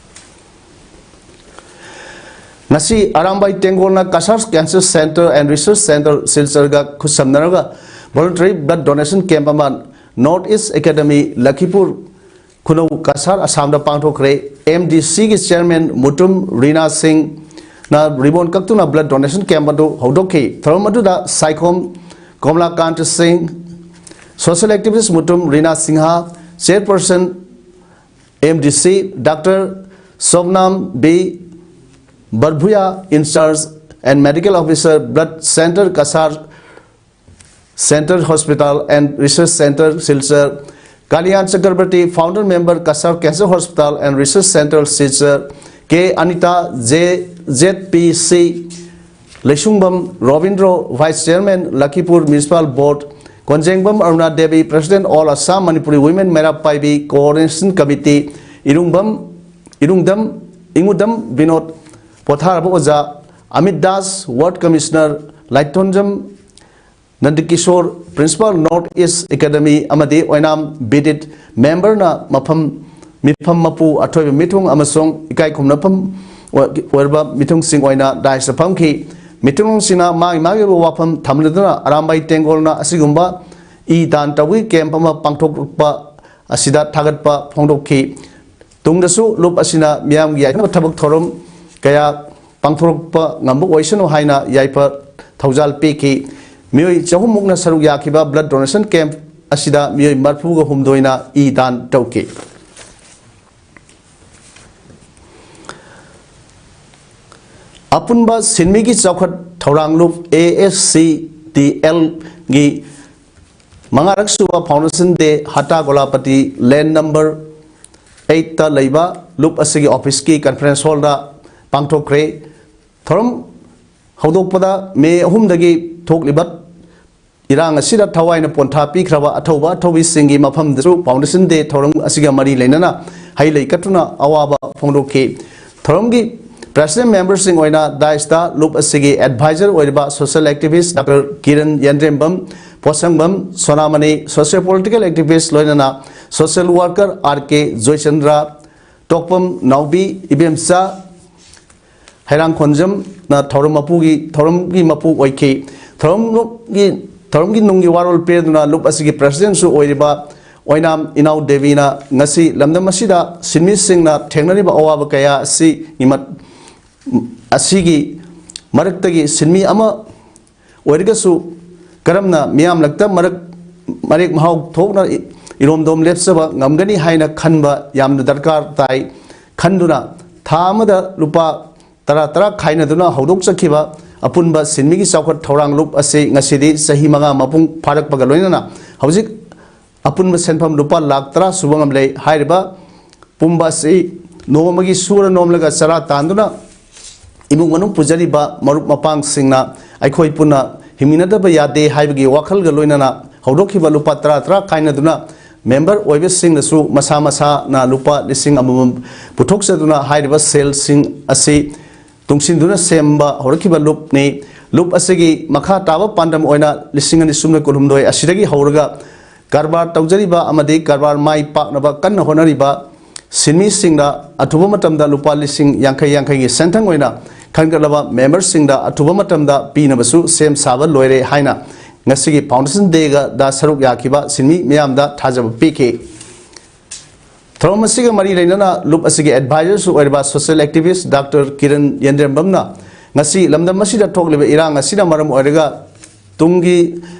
ꯉꯁꯤ Arambai ꯇꯦꯡꯒꯣꯜꯅ Kassar Cancer Center and Research Center ꯁꯤꯜꯆꯔꯒ ꯈꯨꯠꯁꯝꯅꯔꯒ voluntary blood donation camp ꯑꯃ North East Academy ꯂꯈꯤꯄꯨꯔ ꯈꯨꯅꯧ Cachar ꯑꯁꯥꯝꯗ ꯄꯥꯡꯊꯣꯛꯈ꯭ꯔꯦ꯫ M D Cꯒꯤ chairman Mutum ꯔꯤꯅꯥ ꯁꯤꯡꯅ ribbon ꯀꯛꯇꯨꯅ blood donation camp ꯑꯗꯨ ꯍꯧꯗꯣꯛꯈꯤ꯫ ꯊꯧꯔꯝ ꯑꯗꯨꯗ ꯁꯥꯏꯈꯣꯝ ꯀꯣꯃꯂꯥꯀꯥꯟꯇ ꯁꯤꯡ, social activist Mutum Rina Singh, chairperson M D C, Doctor Sobnam B Barbhuya, in charge and medical officer, blood center Kasar Center Hospital and Research Center Silchar, Kalyan Chakrabarty, founder member, Kasar Cancer Hospital and Research Center Silchar, K Anita, J Z P C, Leishungbam Robindro, Vice Chairman, Lakhipur Municipal Board, Konjengbam Aruna Devi, President, All Assam Manipuri Women, Meira Paibi, Coordination Committee, Irungbam, Irungdam, Ingudam Vinod, Potharaba Oja, Amit Das, Ward Commissioner, Laitonjam Nandakishore, Principal, North East Academy ꯑꯃꯗꯤ ꯑꯣꯏꯅꯥꯝ ꯕꯤꯗꯤꯠ ꯃꯦꯝꯕꯔꯅ ꯃꯐꯝ, ꯃꯤꯐꯝ ꯃꯄꯨ, ꯑꯊꯣꯏꯕ ꯃꯤꯊꯨꯡ ꯑꯃꯁꯨꯡ ꯏꯀꯥꯏ ꯈꯨꯝꯅꯐꯝ ꯑꯣꯏꯔꯕ ꯃꯤꯊꯨꯡꯁꯤꯡ ꯑꯣꯏꯅ dais ꯐꯝꯈꯤ꯫ ꯃꯤꯊꯨꯡꯁꯤꯡꯅ ꯃꯥꯒꯤ ꯃꯥꯒꯤ ꯑꯣꯏꯕ ꯋꯥꯐꯝ ꯊꯝꯂꯗꯨꯅ ꯑꯔꯥꯝꯕꯥꯏ ꯇꯦꯡꯒꯣꯜꯅ ꯑꯁꯤꯒꯨꯝꯕ ꯏ ꯗꯥꯟ ꯇꯧꯕꯒꯤ camp ꯑꯃ ꯄꯥꯡꯊꯣꯛꯄ ꯑꯁꯤꯗ ꯊꯥꯒꯠꯄ ꯐꯣꯡꯗꯣꯛꯈꯤ꯫ ꯇꯨꯡꯗꯁꯨ ꯂꯨꯞ ꯑꯁꯤꯅ ꯃꯤꯌꯥꯝꯒꯤ ꯌꯥꯏꯐꯅꯕ ꯊꯕꯛ ꯊꯧꯔꯝ ꯀꯌꯥ ꯄꯥꯡꯊꯣꯔꯛꯄ ꯉꯝꯕ ꯑꯣꯏꯁꯅꯨ ꯍꯥꯏꯅ ꯌꯥꯏꯐ ꯊꯧꯖꯥꯜ ꯄꯤꯈꯤ꯫ ꯃꯤꯑꯣꯏ ꯆꯍꯨꯝ ꯃꯨꯛꯅ ꯁꯔꯨꯛ ꯌꯥꯈꯤꯕ blood donation camp ꯑꯁꯤꯗ ꯃꯤꯑꯣꯏ ꯃꯔꯤꯐꯨꯒ ꯍꯨꯝꯗꯣꯏꯅ ꯏ ꯗꯥꯟ ꯇꯧꯈꯤ꯫ ꯑꯄꯨꯟꯕ ꯁꯤꯟꯃꯤꯒꯤ ꯆꯥꯎꯈꯠ ꯊꯧꯔꯥꯡ ꯂꯨꯞ, A S C T L ꯒꯤ ꯃꯉꯥꯔꯛ ꯁꯨꯕ Foundation Day ꯍꯇꯥ ꯒꯣꯂꯥꯄꯇꯤ ꯂꯦꯟ ꯅꯝꯕꯔ ꯑꯩꯠꯇ ꯂꯩꯕ ꯂꯨꯞ ꯑꯁꯤꯒꯤ ꯑꯣꯐꯤꯁꯀꯤ ꯀꯟꯐꯔꯦꯟꯁ ꯍꯣꯜꯗ ꯄꯥꯡꯊꯣꯛꯈ꯭ꯔꯦ꯫ ꯊꯧꯔꯝ ꯍꯧꯗꯣꯛꯄꯗ ꯃꯦ ꯑꯍꯨꯝꯗꯒꯤ ꯊꯣꯛꯂꯤꯕ ꯏꯔꯥꯡ ꯑꯁꯤꯗ ꯊꯋꯥꯏꯅ ꯄꯣꯟꯊꯥ ꯄꯤꯈ꯭ꯔꯕ ꯑꯊꯧꯕ ꯑꯊꯧꯕꯤꯁꯤꯡꯒꯤ ꯃꯐꯝꯗꯁꯨ Foundation Day ꯊꯧꯔꯝ ꯑꯁꯤꯒ ꯃꯔꯤ ꯂꯩꯅꯅ ꯍꯩ ꯂꯩ ꯀꯠꯇꯨꯅ ꯑꯋꯥꯕ ꯐꯣꯡꯗꯣꯛꯈꯤ꯫ ꯊꯧꯔꯝꯒꯤ president memberꯁꯤꯡ ꯑꯣꯏꯅ ꯗꯥꯏꯁꯇ ꯂꯨꯞ ꯑꯁꯤꯒꯤ advisor ꯑꯣꯏꯔꯤꯕ social activist Doctor Kiran ꯌꯦꯟꯗ꯭ꯔꯦꯝꯕꯝ, ꯄꯣꯠꯁꯪꯕꯝ ꯁꯣꯅꯥꯃꯅꯤ, social political activist ꯂꯣꯏꯅꯅ social worker R K Joychandra, ꯇꯣꯛꯄꯝ ꯅꯥꯎꯕꯤ, ꯏꯕꯦꯝꯆꯥ ꯍꯩꯔꯥꯡꯈꯣꯟꯖꯝꯅ ꯊꯧꯔꯝ ꯃꯄꯨꯒꯤ, ꯊꯧꯔꯝꯒꯤ ꯃꯄꯨ ꯑꯣꯏꯈꯤ꯫ ꯊꯧꯔꯝꯒꯤ, ꯊꯧꯔꯝꯒꯤ ꯅꯨꯡꯒꯤ ꯋꯥꯔꯣꯜ ꯄꯤꯔꯗꯨꯅ ꯂꯨꯞ ꯑꯁꯤꯒꯤ presidentꯁꯨ ꯑꯣꯏꯔꯤꯕ ꯑꯣꯏꯅꯥꯝ ꯏꯅꯥꯎ ꯗꯦꯕꯤꯅ ꯉꯁꯤ ꯂꯝꯗꯝ ꯑꯁꯤꯗ ꯁꯤꯟꯃꯤꯁꯤꯡꯅ ꯊꯦꯡꯅꯔꯤꯕ ꯑꯋꯥꯕ ꯀꯌꯥ ꯑꯁꯤꯒꯤ ꯃꯠ-, ꯑꯁꯤꯒꯤ ꯃꯔꯛꯇꯒꯤ ꯁꯤꯟꯃꯤ ꯑꯃ ꯑꯣꯏꯔꯒꯁꯨ ꯀꯔꯝꯅ ꯃꯤꯌꯥꯝꯂꯛꯇ ꯃꯔꯛ, ꯃꯔꯦꯛ ꯃꯍꯥꯎ ꯊꯣꯛꯅ ꯏ-, ꯏꯔꯣꯝꯗꯣꯝ ꯂꯦꯞꯆꯕ ꯉꯝꯒꯅꯤ ꯍꯥꯏꯅ ꯈꯟꯕ ꯌꯥꯝꯅ ꯗꯔꯀꯥꯔ ꯇꯥꯏ ꯈꯟꯗꯨꯅ ꯊꯥ ꯑꯃꯗ ꯂꯨꯄꯥ ꯇꯔꯥ ꯇꯔꯥ ꯈꯥꯏꯅꯗꯨꯅ ꯍꯧꯗꯣꯛꯆꯈꯤꯕ ꯑꯄꯨꯟꯕ ꯁꯤꯟꯃꯤꯒꯤ ꯆꯥꯎꯈꯠ ꯊꯧꯔꯥꯡ ꯂꯨꯞ ꯑꯁꯤ ꯉꯁꯤꯗꯤ ꯆꯍꯤ ꯃꯉꯥ ꯃꯄꯨꯡ ꯐꯥꯔꯛꯄꯒ ꯂꯣꯏꯅꯅ ꯍꯧꯖꯤꯛ ꯑꯄꯨꯟꯕ ꯁꯦꯟꯐꯝ ꯂꯨꯄꯥ ꯂꯥꯈ ꯇꯔꯥ ꯁꯨꯕ ꯉꯝꯂꯦ꯫ ꯍꯥꯏꯔꯤꯕ ꯄꯨꯝꯕ ꯑꯁꯤ ꯅꯣꯡꯃꯒꯤ ꯁꯨꯔ ꯅꯣꯝꯂꯒ ꯆꯔꯥ ꯇꯥꯟꯗꯨꯅ ꯏꯃꯨꯡ ꯃꯅꯨꯡ ꯄꯨꯖꯔꯤꯕ ꯃꯔꯨꯞ ꯃꯄꯥꯡꯁꯤꯡꯅ ꯑꯩꯈꯣꯏ ꯄꯨꯟꯅ ꯍꯤꯡꯃꯤꯟꯅꯗꯕ ꯌꯥꯗꯦ ꯍꯥꯏꯕꯒꯤ ꯋꯥꯈꯜꯒ ꯂꯣꯏꯅꯅ ꯍꯧꯗꯣꯛꯈꯤꯕ ꯂꯨꯄꯥ ꯇꯔꯥ ꯇꯔꯥ ꯈꯥꯏꯅꯗꯨꯅ member ꯑꯣꯏꯕꯁꯤꯡꯅꯁꯨ ꯃꯁꯥ ꯃꯁꯥꯅ ꯂꯨꯄꯥ ꯂꯤꯁꯤꯡ ꯑꯃꯃꯝ ꯄꯨꯊꯣꯛꯆꯗꯨꯅ ꯍꯥꯏꯔꯤꯕ ꯁꯦꯜꯁꯤꯡ ꯑꯁꯤ ꯇꯨꯡꯁꯤꯟꯗꯨꯅ ꯁꯦꯝꯕ ꯍꯧꯔꯛꯈꯤꯕ ꯂꯨꯞꯅꯤ꯫ ꯂꯨꯞ ꯑꯁꯤꯒꯤ ꯃꯈꯥ ꯇꯥꯕ ꯄꯥꯟꯗꯝ ꯑꯣꯏꯅ ꯂꯤꯁꯤꯡ ꯑꯅꯤ ꯁꯨꯞꯅ ꯀꯨꯟꯍꯨꯝꯗꯣꯏ ꯑꯁꯤꯗꯒꯤ ꯍꯧꯔꯒ ꯀꯔꯕꯥꯔ ꯇꯧꯖꯔꯤꯕ ꯑꯃꯗꯤ ꯀꯔꯕꯥꯔ ꯃꯥꯏ ꯄꯥꯛꯅꯕ ꯀꯟꯅ ꯍꯣꯠꯅꯔꯤꯕ ꯁꯤꯟꯃꯤꯁꯤꯡꯗ ꯑꯊꯨꯕ ꯃꯇꯝꯗ ꯂꯨꯄꯥ ꯂꯤꯁꯤꯡ ꯌꯥꯡꯈꯩ ꯌꯥꯡꯈꯩꯒꯤ ꯁꯦꯟꯊꯪ ꯑꯣꯏꯅ ꯈꯟꯒꯠꯂꯕ memberꯁꯤꯡꯗ ꯑꯊꯨꯕ ꯃꯇꯝꯗ ꯄꯤꯅꯕꯁꯨ ꯁꯦꯝ ꯁꯥꯕ ꯂꯣꯏꯔꯦ ꯍꯥꯏꯅ ꯉꯁꯤꯒꯤ Foundation Dayꯒ ꯗ ꯁꯔꯨꯛ ꯌꯥꯈꯤꯕ ꯁꯤꯟꯃꯤ ꯃꯤꯌꯥꯝꯗ ꯊꯥꯖꯕ ꯄꯤꯈꯤ꯫ ꯊꯧꯔꯝ ꯑꯁꯤꯒ ꯃꯔꯤ ꯂꯩꯅꯅ ꯂꯨꯞ ꯑꯁꯤꯒꯤ advisorꯁꯨ ꯑꯣꯏꯔꯤꯕ social activist Doctor ꯀꯤꯔꯟ ꯌꯦꯟꯗ꯭ꯔꯦꯝꯕꯝꯅ ꯉꯁꯤ ꯂꯝꯗꯝ ꯑꯁꯤꯗ ꯊꯣꯛꯂꯤꯕ ꯏꯔꯥꯡ ꯑꯁꯤꯅ ꯃꯔꯝ ꯑꯣꯏꯔꯒ ꯇꯨꯡꯒꯤ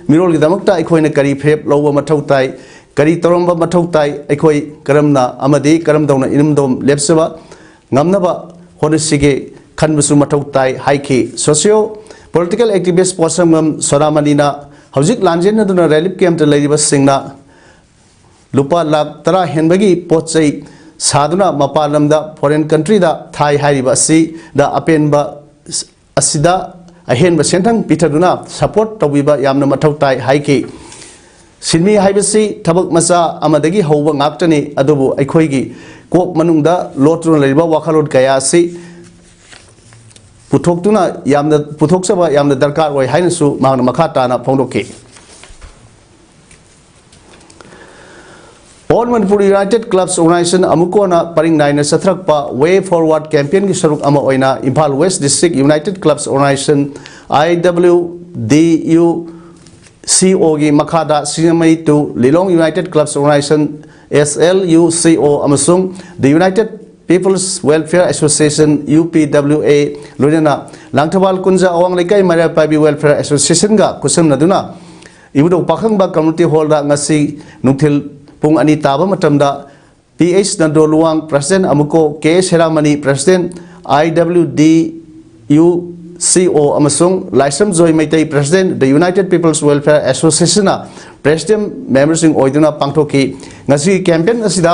ꯃꯤꯔꯣꯜꯒꯤꯗꯃꯛꯇ ꯑꯩꯈꯣꯏꯅ ꯀꯔꯤ ꯐꯤꯔꯦꯞ ꯂꯧꯕ ꯃꯊꯧ ꯇꯥꯏ, ꯀꯔꯤ ꯇꯧꯔꯝꯕ ꯃꯊꯧ ꯇꯥꯏ, ꯑꯩꯈꯣꯏ ꯀꯔꯝꯅ ꯑꯃꯗꯤ ꯀꯔꯝꯗꯧꯅ ꯏꯔꯝꯗꯣꯝ ꯂꯦꯞꯆꯕ ꯉꯝꯅꯕ ꯍꯣꯠꯅꯁꯤꯒꯦ ꯈꯟꯕꯁꯨ ꯃꯊꯧ ꯇꯥꯏ ꯍꯥꯏꯈꯤ꯫ Socio Political Activist ꯄꯣꯠꯁꯪꯕꯝ ꯁꯣꯗꯥꯃꯅꯤꯅ ꯍꯧꯖꯤꯛ ꯂꯥꯟꯖꯦꯟꯅꯗꯨꯅ relief camp ꯇ ꯂꯩꯔꯤꯕꯁꯤꯡꯅ ꯂꯨꯄꯥ ꯂꯥꯈ ꯇꯔꯥ ꯍꯦꯟꯕꯒꯤ ꯄꯣꯠ ꯆꯩ ꯁꯥꯗꯨꯅ ꯃꯄꯥꯟ ꯂꯝꯗ, foreign country ꯗ ꯊꯥꯏ ꯍꯥꯏꯔꯤꯕ ꯑꯁꯤꯗ ꯑꯄꯦꯟꯕ ꯑꯁꯤꯗ ꯑꯍꯦꯟꯕ ꯁꯦꯟꯊꯪ ꯄꯤꯊꯗꯨꯅ support ꯇꯧꯕꯤꯕ ꯌꯥꯝꯅ ꯃꯊꯧ ꯇꯥꯏ ꯍꯥꯏꯈꯤ꯫ ꯁꯤꯟꯃꯤ ꯍꯥꯏꯕꯁꯤ ꯊꯕꯛ ꯃꯆꯥ ꯑꯃꯗꯒꯤ ꯍꯧꯕ ꯉꯥꯛꯇꯅꯤ, ꯑꯗꯨꯕꯨ ꯑꯩꯈꯣꯏꯒꯤ ꯀꯣꯛ ꯃꯅꯨꯡꯗ ꯂꯣꯠꯇꯨꯅ ꯂꯩꯔꯤꯕ ꯋꯥꯈꯜꯂꯣꯟ ꯀꯌꯥ ꯑꯁꯤ ꯄꯨꯊꯣꯛꯇꯨꯅ ꯌꯥꯝꯅ, ꯄꯨꯊꯣꯛꯆꯕ ꯌꯥꯝꯅ ꯗꯔꯀꯥꯔ ꯑꯣꯏ ꯍꯥꯏꯅꯁꯨ ꯃꯍꯥꯛꯅ ꯃꯈꯥ ꯇꯥꯅ ꯐꯣꯡꯗꯣꯛꯈꯤ꯫ All Manipur United Clubs Organization, ꯑꯃꯨꯛꯀꯣꯅ ꯄꯔꯤꯡ ꯅꯥꯏꯅ ꯆꯠꯊꯔꯛꯄ Way Forward campaign ꯒꯤ ꯁꯔꯨꯛ ꯑꯃ ꯑꯣꯏꯅ Imphal West District United Clubs Organization, I W D U C O ꯒꯤ ꯃꯈꯥꯗ ꯁꯤꯡꯖꯃꯩ to Lilong United Clubs Organization, S L U C O, ꯑꯃꯁꯨꯡ The United People's Welfare Association, U P W A, ꯂꯣꯏꯅꯅ ꯂꯥꯡꯊꯕꯥꯜ ꯀꯨꯟꯖ ꯑꯋꯥꯡ ꯂꯩꯀꯥꯏ ꯃꯩꯔꯥ ꯄꯥꯏꯕꯤ Welfare Association ꯒ ꯈꯨꯠꯁꯝꯅꯗꯨꯅ ꯏꯕꯨꯙꯧ ꯄꯥꯈꯪꯕ Community Hall ꯗ ꯉꯁꯤ ꯅꯨꯡꯊꯤꯜ ꯄꯨꯡ ꯑꯅꯤ ꯇꯥꯕ ꯃꯇꯝꯗ P H Nando Luwang, President, ꯑꯃꯨꯛꯀꯣ, K ꯁꯦꯔꯥꯃꯅꯤ, President, I W D U C O, ꯑꯃꯁꯨꯡ ꯂꯥꯏꯁ꯭ꯔꯝ ꯖꯣꯏ Meitei, President, The United People's Welfare Association ꯅ President member ꯁꯤꯡ ꯑꯣꯏꯗꯨꯅ ꯄꯥꯡꯊꯣꯛꯈꯤ꯫ ꯉꯁꯤꯒꯤ campaign ꯑꯁꯤꯗ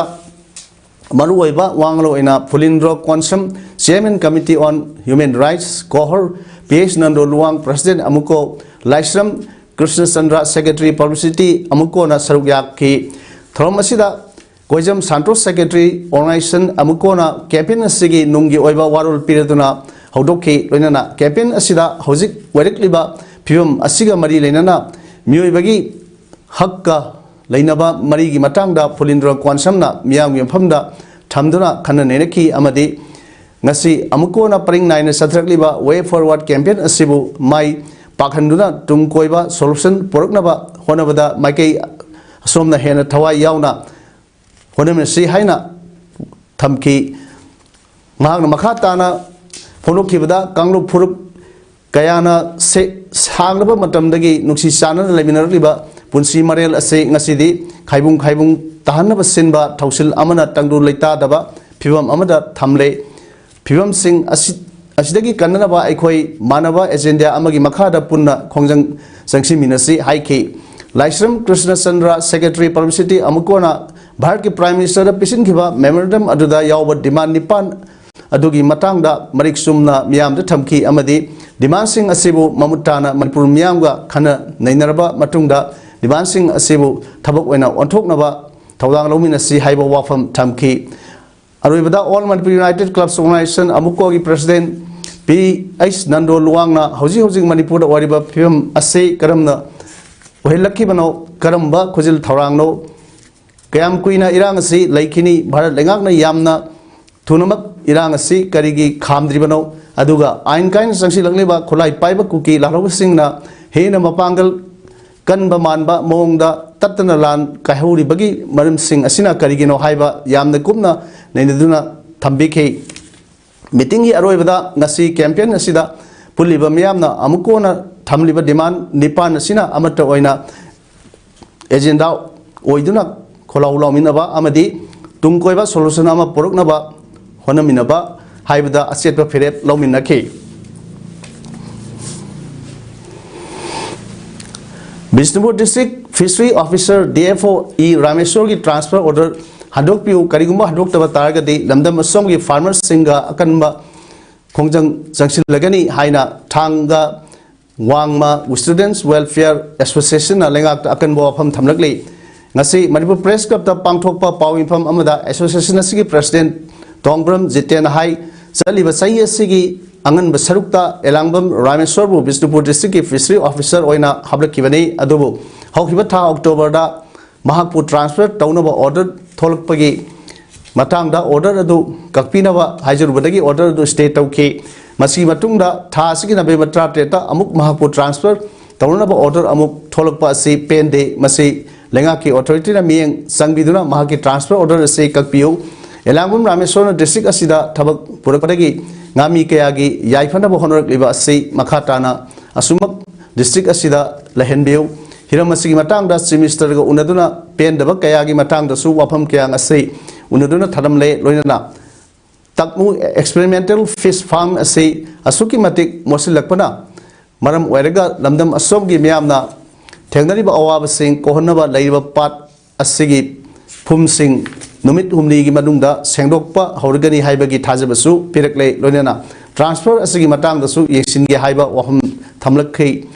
ꯃꯔꯨꯑꯣꯏꯕ ꯋꯥ ꯉꯥꯡꯂꯣꯏ ꯑꯣꯏꯅ ꯐꯨꯂꯤꯟꯗ꯭ꯔꯣ Konsam, Chairman Committee on Human Rights, ꯀꯣꯍꯔ, P H Nando Luwang, President, ꯑꯃꯨꯛꯀꯣ, Laishram ꯀ꯭ꯔꯤꯁꯅꯆꯟꯗ꯭ꯔ, Secretary Publicity, ꯑꯃꯨꯛꯀꯣꯅ ꯁꯔꯨꯛ ꯌꯥꯈꯤ꯫ ꯊꯧꯔꯝ ꯑꯁꯤꯗ ꯀꯣꯏꯖꯝ ꯁꯥꯟꯇꯣꯁ, Secretary Organization, ꯑꯃꯨꯛꯀꯣꯅ campaign ꯑꯁꯤꯒꯤ ꯅꯨꯡꯒꯤ ꯑꯣꯏꯕ ꯋꯥꯔꯣꯜ ꯄꯤꯔꯗꯨꯅ ꯍꯧꯗꯣꯛꯈꯤ꯫ ꯂꯣꯏꯅꯅ campaign ꯑꯁꯤꯗ ꯍꯧꯖꯤꯛ ꯑꯣꯏꯔꯛꯂꯤꯕ ꯐꯤꯕꯝ ꯑꯁꯤꯒ ꯃꯔꯤ ꯂꯩꯅꯅ ꯃꯤꯑꯣꯏꯕꯒꯤ ꯍꯛꯀ ꯂꯩꯅꯕ ꯃꯔꯤꯒꯤ ꯃꯇꯥꯡꯗ ꯐꯨꯂꯤꯟꯗ꯭ꯔꯣ ꯀꯣꯟꯁꯝꯅ ꯃꯤꯌꯥꯝꯒꯤ ꯃꯐꯝꯗ ꯊꯝꯗꯨꯅ ꯈꯟꯅ ꯅꯩꯅꯈꯤ ꯑꯃꯗꯤ ꯉꯁꯤ ꯑꯃꯨꯛꯀꯣꯅ ꯄꯔꯤꯡ ꯅꯥꯏꯅ ꯆꯠꯊꯔꯛꯂꯤꯕ Way Forward campaign ꯑꯁꯤꯕꯨ ꯃꯥꯏ ꯄꯥꯛꯍꯟꯗꯨꯅ ꯇꯨꯡ ꯀꯣꯏꯕ solution ꯄꯨꯔꯛꯅꯕ ꯍꯣꯠꯅꯕꯗ ꯃꯥꯏꯀꯩ ꯑꯁꯣꯝꯅ ꯍꯦꯟꯅ ꯊꯋꯥꯏ ꯌꯥꯎꯅ ꯍꯣꯠꯅꯃꯤꯟꯅꯁꯤ ꯍꯥꯏꯅ ꯊꯝꯈꯤ꯫ ꯃꯍꯥꯛꯅ ꯃꯈꯥ ꯇꯥꯅ ꯐꯣꯡꯗꯣꯛꯈꯤꯕꯗ, ꯀꯥꯡꯂꯨꯞ ꯐꯨꯔꯨꯞ ꯀꯌꯥꯅ ꯁꯦ-, ꯁꯥꯡꯂꯕ ꯃꯇꯝꯗꯒꯤ ꯅꯨꯡꯁꯤ ꯆꯥꯟꯅꯅ ꯂꯩꯃꯤꯟꯅꯔꯛꯂꯤꯕ ꯄꯨꯟꯁꯤ ꯃꯔꯦꯜ ꯑꯁꯤ ꯉꯁꯤꯗꯤ ꯈꯥꯏꯕꯨꯡ ꯈꯥꯏꯕꯨꯡ ꯇꯥꯍꯟꯅꯕ ꯁꯤꯟꯕ ꯊꯧꯁꯤꯜ ꯑꯃꯅ ꯇꯪꯗꯨ ꯂꯩꯇꯥꯗꯕ ꯐꯤꯕꯝ ꯑꯃꯗ ꯊꯝꯂꯦ꯫ ꯐꯤꯕꯝꯁꯤꯡ ꯑꯁꯤ, ꯑꯁꯤꯗꯒꯤ ꯀꯟꯅꯅꯕ ꯑꯩꯈꯣꯏ ꯃꯥꯟꯅꯕ ꯑꯦꯖꯦꯟꯗꯥ ꯑꯃꯒꯤ ꯃꯈꯥꯗ ꯄꯨꯟꯅ ꯈꯣꯡꯖꯪ ꯆꯪꯁꯤꯟꯃꯤꯟꯅꯁꯤ ꯍꯥꯏꯈꯤ꯫ ꯂꯥꯏꯁ꯭ꯔꯝ ꯀ꯭ꯔꯤꯁꯅꯆꯟꯗ꯭ꯔ, ꯁꯦꯀ꯭ꯔꯦꯇꯔꯤ ꯄꯕ꯭ꯂꯤꯁꯤꯇꯤ, ꯑꯃꯨꯛꯀꯣꯅ ꯚꯥꯔꯠꯀꯤ ꯄ꯭ꯔꯥꯏꯝ ꯃꯤꯅꯤꯁꯇꯔꯗ ꯄꯤꯁꯤꯟꯈꯤꯕ ꯃꯦꯃꯣꯔꯦꯟꯗꯝ ꯑꯗꯨꯗ ꯌꯥꯎꯕ ꯗꯤꯃꯥꯟ ꯅꯤꯄꯥꯟ ꯑꯗꯨꯒꯤ ꯃꯇꯥꯡꯗ ꯃꯔꯤꯛ ꯆꯨꯝꯅ ꯃꯤꯌꯥꯝꯗ ꯊꯝꯈꯤ ꯑꯃꯗꯤ ꯗꯤꯃꯥꯟꯁꯤꯡ ꯑꯁꯤꯕꯨ ꯃꯃꯨꯠ ꯇꯥꯅ ꯃꯅꯤꯄꯨꯔ ꯃꯤꯌꯥꯝꯒ ꯈꯟꯅ ꯅꯩꯅꯔꯕ ꯃꯇꯨꯡꯗ ꯗꯤꯃꯥꯟꯁꯤꯡ ꯑꯁꯤꯕꯨ ꯊꯕꯛ ꯑꯣꯏꯅ ꯑꯣꯟꯊꯣꯛꯅꯕ ꯊꯧꯗꯥꯡ ꯂꯧꯃꯤꯟꯅꯁꯤ ꯍꯥꯏꯕ ꯋꯥꯐꯝ ꯊꯝꯈꯤ꯫ ꯑꯔꯣꯏꯕꯗ All Manipur United Clubs Organisation, ꯑꯃꯨꯛꯀꯣꯒꯤ ꯄ꯭ꯔꯦꯁꯤꯗꯦꯟꯠ ꯄꯤ ꯑꯩꯆ ꯅꯟꯗꯣ ꯂꯨꯋꯥꯡꯅ ꯍꯧꯖꯤꯛ ꯍꯧꯖꯤꯛ ꯃꯅꯤꯄꯨꯔꯗ ꯑꯣꯏꯔꯤꯕ ꯐꯤꯕꯝ ꯑꯁꯤ ꯀꯔꯝꯅ ꯑꯣꯏꯍꯜꯂꯛꯈꯤꯕꯅꯣ, ꯀꯔꯝꯕ ꯈꯨꯖꯤꯜ ꯊꯧꯔꯥꯡꯅꯣ, ꯀꯌꯥꯝ ꯀꯨꯏꯅ ꯏꯔꯥꯡ ꯑꯁꯤ ꯂꯩꯈꯤꯅꯤ? ꯚꯥꯔꯠ ꯂꯩꯉꯥꯛꯅ ꯌꯥꯝꯅ ꯊꯨꯅꯃꯛ ꯏꯔꯥꯡ ꯑꯁꯤ ꯀꯔꯤꯒꯤ ꯈꯥꯝꯗ꯭ꯔꯤꯕꯅꯣ? ꯑꯗꯨꯒ ꯑꯥꯏꯟ ꯀꯥꯏꯅ ꯆꯪꯁꯤꯜꯂꯛꯂꯤꯕ ꯈꯨꯠꯂꯥꯏ ꯄꯥꯏꯕ ꯀꯨꯀꯤ ꯂꯥꯜꯍꯧꯕꯁꯤꯡꯅ ꯍꯦꯟꯅ ꯃꯄꯥꯡꯒꯜ ꯀꯟꯕ ꯃꯥꯟꯕ ꯃꯑꯣꯡꯗ ꯇꯠꯇꯅ ꯂꯥꯟ ꯀꯥꯏꯍꯧꯔꯤꯕꯒꯤ ꯃꯔꯝꯁꯤꯡ ꯑꯁꯤꯅ ꯀꯔꯤꯒꯤꯅꯣ ꯍꯥꯏꯕ ꯌꯥꯝꯅ ꯀꯨꯞꯅ ꯅꯩꯅꯗꯨꯅ ꯊꯝꯕꯤꯈꯤ꯫ ꯃꯤꯇꯤꯡꯒꯤ ꯑꯔꯣꯏꯕꯗ ꯉꯁꯤ ꯀꯦꯝꯄꯦꯟ ꯑꯁꯤꯗ ꯄꯨꯜꯂꯤꯕ ꯃꯤꯌꯥꯝꯅ ꯑꯃꯨꯛ ꯀꯣꯟꯅ ꯊꯝꯂꯤꯕ ꯗꯤꯃꯥꯟ ꯅꯤꯄꯥꯟ ꯑꯁꯤꯅ ꯑꯃꯠꯇ ꯑꯣꯏꯅ ꯑꯦꯖꯦꯟꯗꯥ ꯑꯣꯏꯗꯨꯅ ꯈꯣꯜꯂꯥꯎ ꯂꯥꯎꯃꯤꯟꯅꯕ ꯑꯃꯗꯤ ꯇꯨꯡ ꯀꯣꯏꯕ ꯁꯣꯂꯨꯁꯟ ꯑꯃ ꯄꯨꯔꯛꯅꯕ ꯍꯣꯠꯅꯃꯤꯟꯅꯕ ꯍꯥꯏꯕꯗ ꯑꯆꯦꯠꯄ ꯐꯤꯔꯦꯞ ꯂꯧꯃꯤꯟꯅꯈꯤ꯫ Bishnupur district fishery officer, D F O, E ꯔꯥꯃꯦꯁꯣꯔꯒꯤ ꯇ꯭ꯔꯥꯟꯁꯐꯔ ꯑꯣꯔꯗꯔ ꯍꯟꯗꯣꯛꯄꯤꯌꯨ, ꯀꯔꯤꯒꯨꯝꯕ ꯍꯟꯗꯣꯛꯇꯕ ꯇꯥꯔꯒꯗꯤ ꯂꯝꯗꯝ ꯑꯁꯣꯝꯒꯤ ꯐꯥꯔꯃꯔꯁꯤꯡꯒ ꯑꯀꯟꯕ ꯈꯣꯡꯖꯪ ꯆꯪꯁꯤꯜꯂꯒꯅꯤ ꯍꯥꯏꯅ ꯊꯥꯡꯒ ꯋꯥꯡꯃ ꯁ꯭ꯇꯨꯗꯦꯟꯠꯁ ꯋꯦꯜꯐꯤꯌꯔ ꯑꯦꯁꯣꯁꯤꯌꯦꯁꯟꯅ ꯂꯩꯉꯥꯛꯇ ꯑꯀꯟꯕ ꯋꯥꯐꯝ ꯊꯝꯂꯛꯂꯤ꯫ ꯉꯁꯤ ꯃꯅꯤꯄꯨꯔ ꯄ꯭ꯔꯦꯁ ꯀ꯭ꯂꯕꯇ ꯄꯥꯡꯊꯣꯛꯄ ꯄꯥꯎ ꯃꯤꯐꯝ ꯑꯃꯗ ꯑꯦꯁꯣꯁꯤꯌꯦꯁꯟ ꯑꯁꯤꯒꯤ ꯄ꯭ꯔꯦꯁꯤꯗꯦꯟꯠ ꯇꯣꯡꯕ꯭ꯔꯝ ꯖꯤꯇꯦꯟꯅ ꯍꯥꯏ, ꯆꯠꯂꯤꯕ ꯆꯍꯤ ꯑꯁꯤꯒꯤ ꯑꯉꯟꯕ ꯁꯔꯨꯛꯇ ꯑꯦꯂꯥꯡꯕꯝ ꯔꯥꯃꯦꯁꯣꯔꯕꯨ ꯕꯤꯁꯅꯨꯄꯨꯔ ꯗꯤꯁꯇ꯭ꯔꯤꯛꯀꯤ ꯐꯤꯁꯔꯤ ꯑꯣꯐꯤꯁꯔ ꯑꯣꯏꯅ ꯍꯥꯞꯂꯛꯈꯤꯕꯅꯤ, ꯑꯗꯨꯕꯨ ꯍꯧꯈꯤꯕ ꯊꯥ ꯑꯣꯛꯇꯣꯕꯔꯗ ꯃꯍꯥꯛꯄꯨ ꯇ꯭ꯔꯥꯟꯁꯐꯔ ꯇꯧꯅꯕ ꯑꯣꯔꯗꯔ ꯊꯣꯛꯂꯛꯄꯒꯤ ꯃꯇꯥꯡꯗ ꯑꯣꯔꯗꯔ ꯑꯗꯨ ꯀꯛꯄꯤꯅꯕ ꯍꯥꯏꯖꯔꯨꯕꯗꯒꯤ ꯑꯣꯔꯗꯔ ꯑꯗꯨ ꯁ꯭ꯇꯦ ꯇꯧꯈꯤ꯫ ꯃꯁꯤꯒꯤ ꯃꯇꯨꯡꯗ ꯊꯥ ꯑꯁꯤꯒꯤ ꯅꯕꯦꯝꯕꯔ ꯇꯔꯥꯇꯔꯦꯠꯇ ꯑꯃꯨꯛ ꯃꯍꯥꯛꯄꯨ ꯇ꯭ꯔꯥꯟꯁꯐꯔ ꯇꯧꯅꯅꯕ ꯑꯣꯔꯗꯔ ꯑꯃꯨꯛ ꯊꯣꯛꯂꯛꯄ ꯑꯁꯤ ꯄꯦꯟꯗꯦ꯫ ꯃꯁꯤ ꯂꯩꯉꯥꯛꯀꯤ ꯑꯣꯊꯣꯔꯤꯇꯤꯅ ꯃꯤꯠꯌꯦꯡ ꯆꯪꯕꯤꯗꯨꯅ ꯃꯍꯥꯛꯀꯤ ꯇ꯭ꯔꯥꯟꯁꯐꯔ ꯑꯣꯔꯗꯔ ꯑꯁꯤ ꯀꯛꯄꯤꯌꯨ꯫ ꯑꯦꯂꯥꯡꯕꯝ ꯔꯥꯃꯦꯁꯣꯔꯅ ꯗꯤꯁꯇ꯭ꯔꯤꯛ ꯑꯁꯤꯗ ꯊꯕꯛ ꯄꯨꯔꯛꯄꯗꯒꯤ ꯉꯥꯃꯤ ꯀꯌꯥꯒꯤ ꯌꯥꯏꯐꯅꯕ ꯍꯣꯠꯅꯔꯛꯂꯤꯕ ꯑꯁꯤ ꯃꯈꯥ ꯇꯥꯅ ꯑꯁꯨꯃꯛ ꯗꯤꯁꯇ꯭ꯔꯤꯛ ꯑꯁꯤꯗ ꯂꯩꯍꯟꯕꯤꯌꯨ꯫ ꯍꯤꯔꯝ ꯑꯁꯤꯒꯤ ꯃꯇꯥꯡꯗ ꯆꯤꯐ ꯃꯤꯅꯤꯁꯇꯔꯒ ꯎꯅꯗꯨꯅ ꯄꯦꯟꯗꯕ ꯀꯌꯥꯒꯤ ꯃꯇꯥꯡꯗꯁꯨ ꯋꯥꯐꯝ ꯀꯌꯥ ꯑꯁꯤ ꯎꯅꯗꯨꯅ ꯊꯝꯂꯝꯂꯦ꯫ ꯂꯣꯏꯅꯅ ꯇꯛꯃꯨ ꯑꯦꯛꯁꯄꯦꯔꯤꯃꯦꯟꯇꯦꯜ ꯐꯤꯁ ꯐꯥꯔꯝ ꯑꯁꯤ ꯑꯁꯨꯛꯀꯤ ꯃꯇꯤꯛ ꯃꯣꯠꯁꯤꯜꯂꯛꯄꯅ ꯃꯔꯝ ꯑꯣꯏꯔꯒ ꯂꯝꯗꯝ ꯑꯁꯣꯝꯒꯤ ꯃꯤꯌꯥꯝꯅ ꯊꯦꯡꯅꯔꯤꯕ ꯑꯋꯥꯕꯁꯤꯡ ꯀꯣꯛꯍꯟꯅꯕ ꯂꯩꯔꯤꯕ ꯄꯥꯠ ꯑꯁꯤꯒꯤ ꯐꯨꯝꯁꯤꯡ ꯅꯨꯃꯤꯠ ꯍꯨꯝꯅꯤꯒꯤ ꯃꯅꯨꯡꯗ ꯁꯦꯡꯗꯣꯛꯄ ꯍꯧꯔꯒꯅꯤ ꯍꯥꯏꯕꯒꯤ ꯊꯥꯖꯕꯁꯨ ꯄꯤꯔꯛꯂꯦ꯫ ꯂꯣꯏꯅꯅ ꯇ꯭ꯔꯥꯟꯁꯐꯔ ꯑꯁꯤꯒꯤ ꯃꯇꯥꯡꯗꯁꯨ ꯌꯦꯡꯁꯤꯟꯒꯦ ꯍꯥꯏꯕ ꯋꯥꯐꯝ ꯊꯝꯂꯛꯈꯤ꯫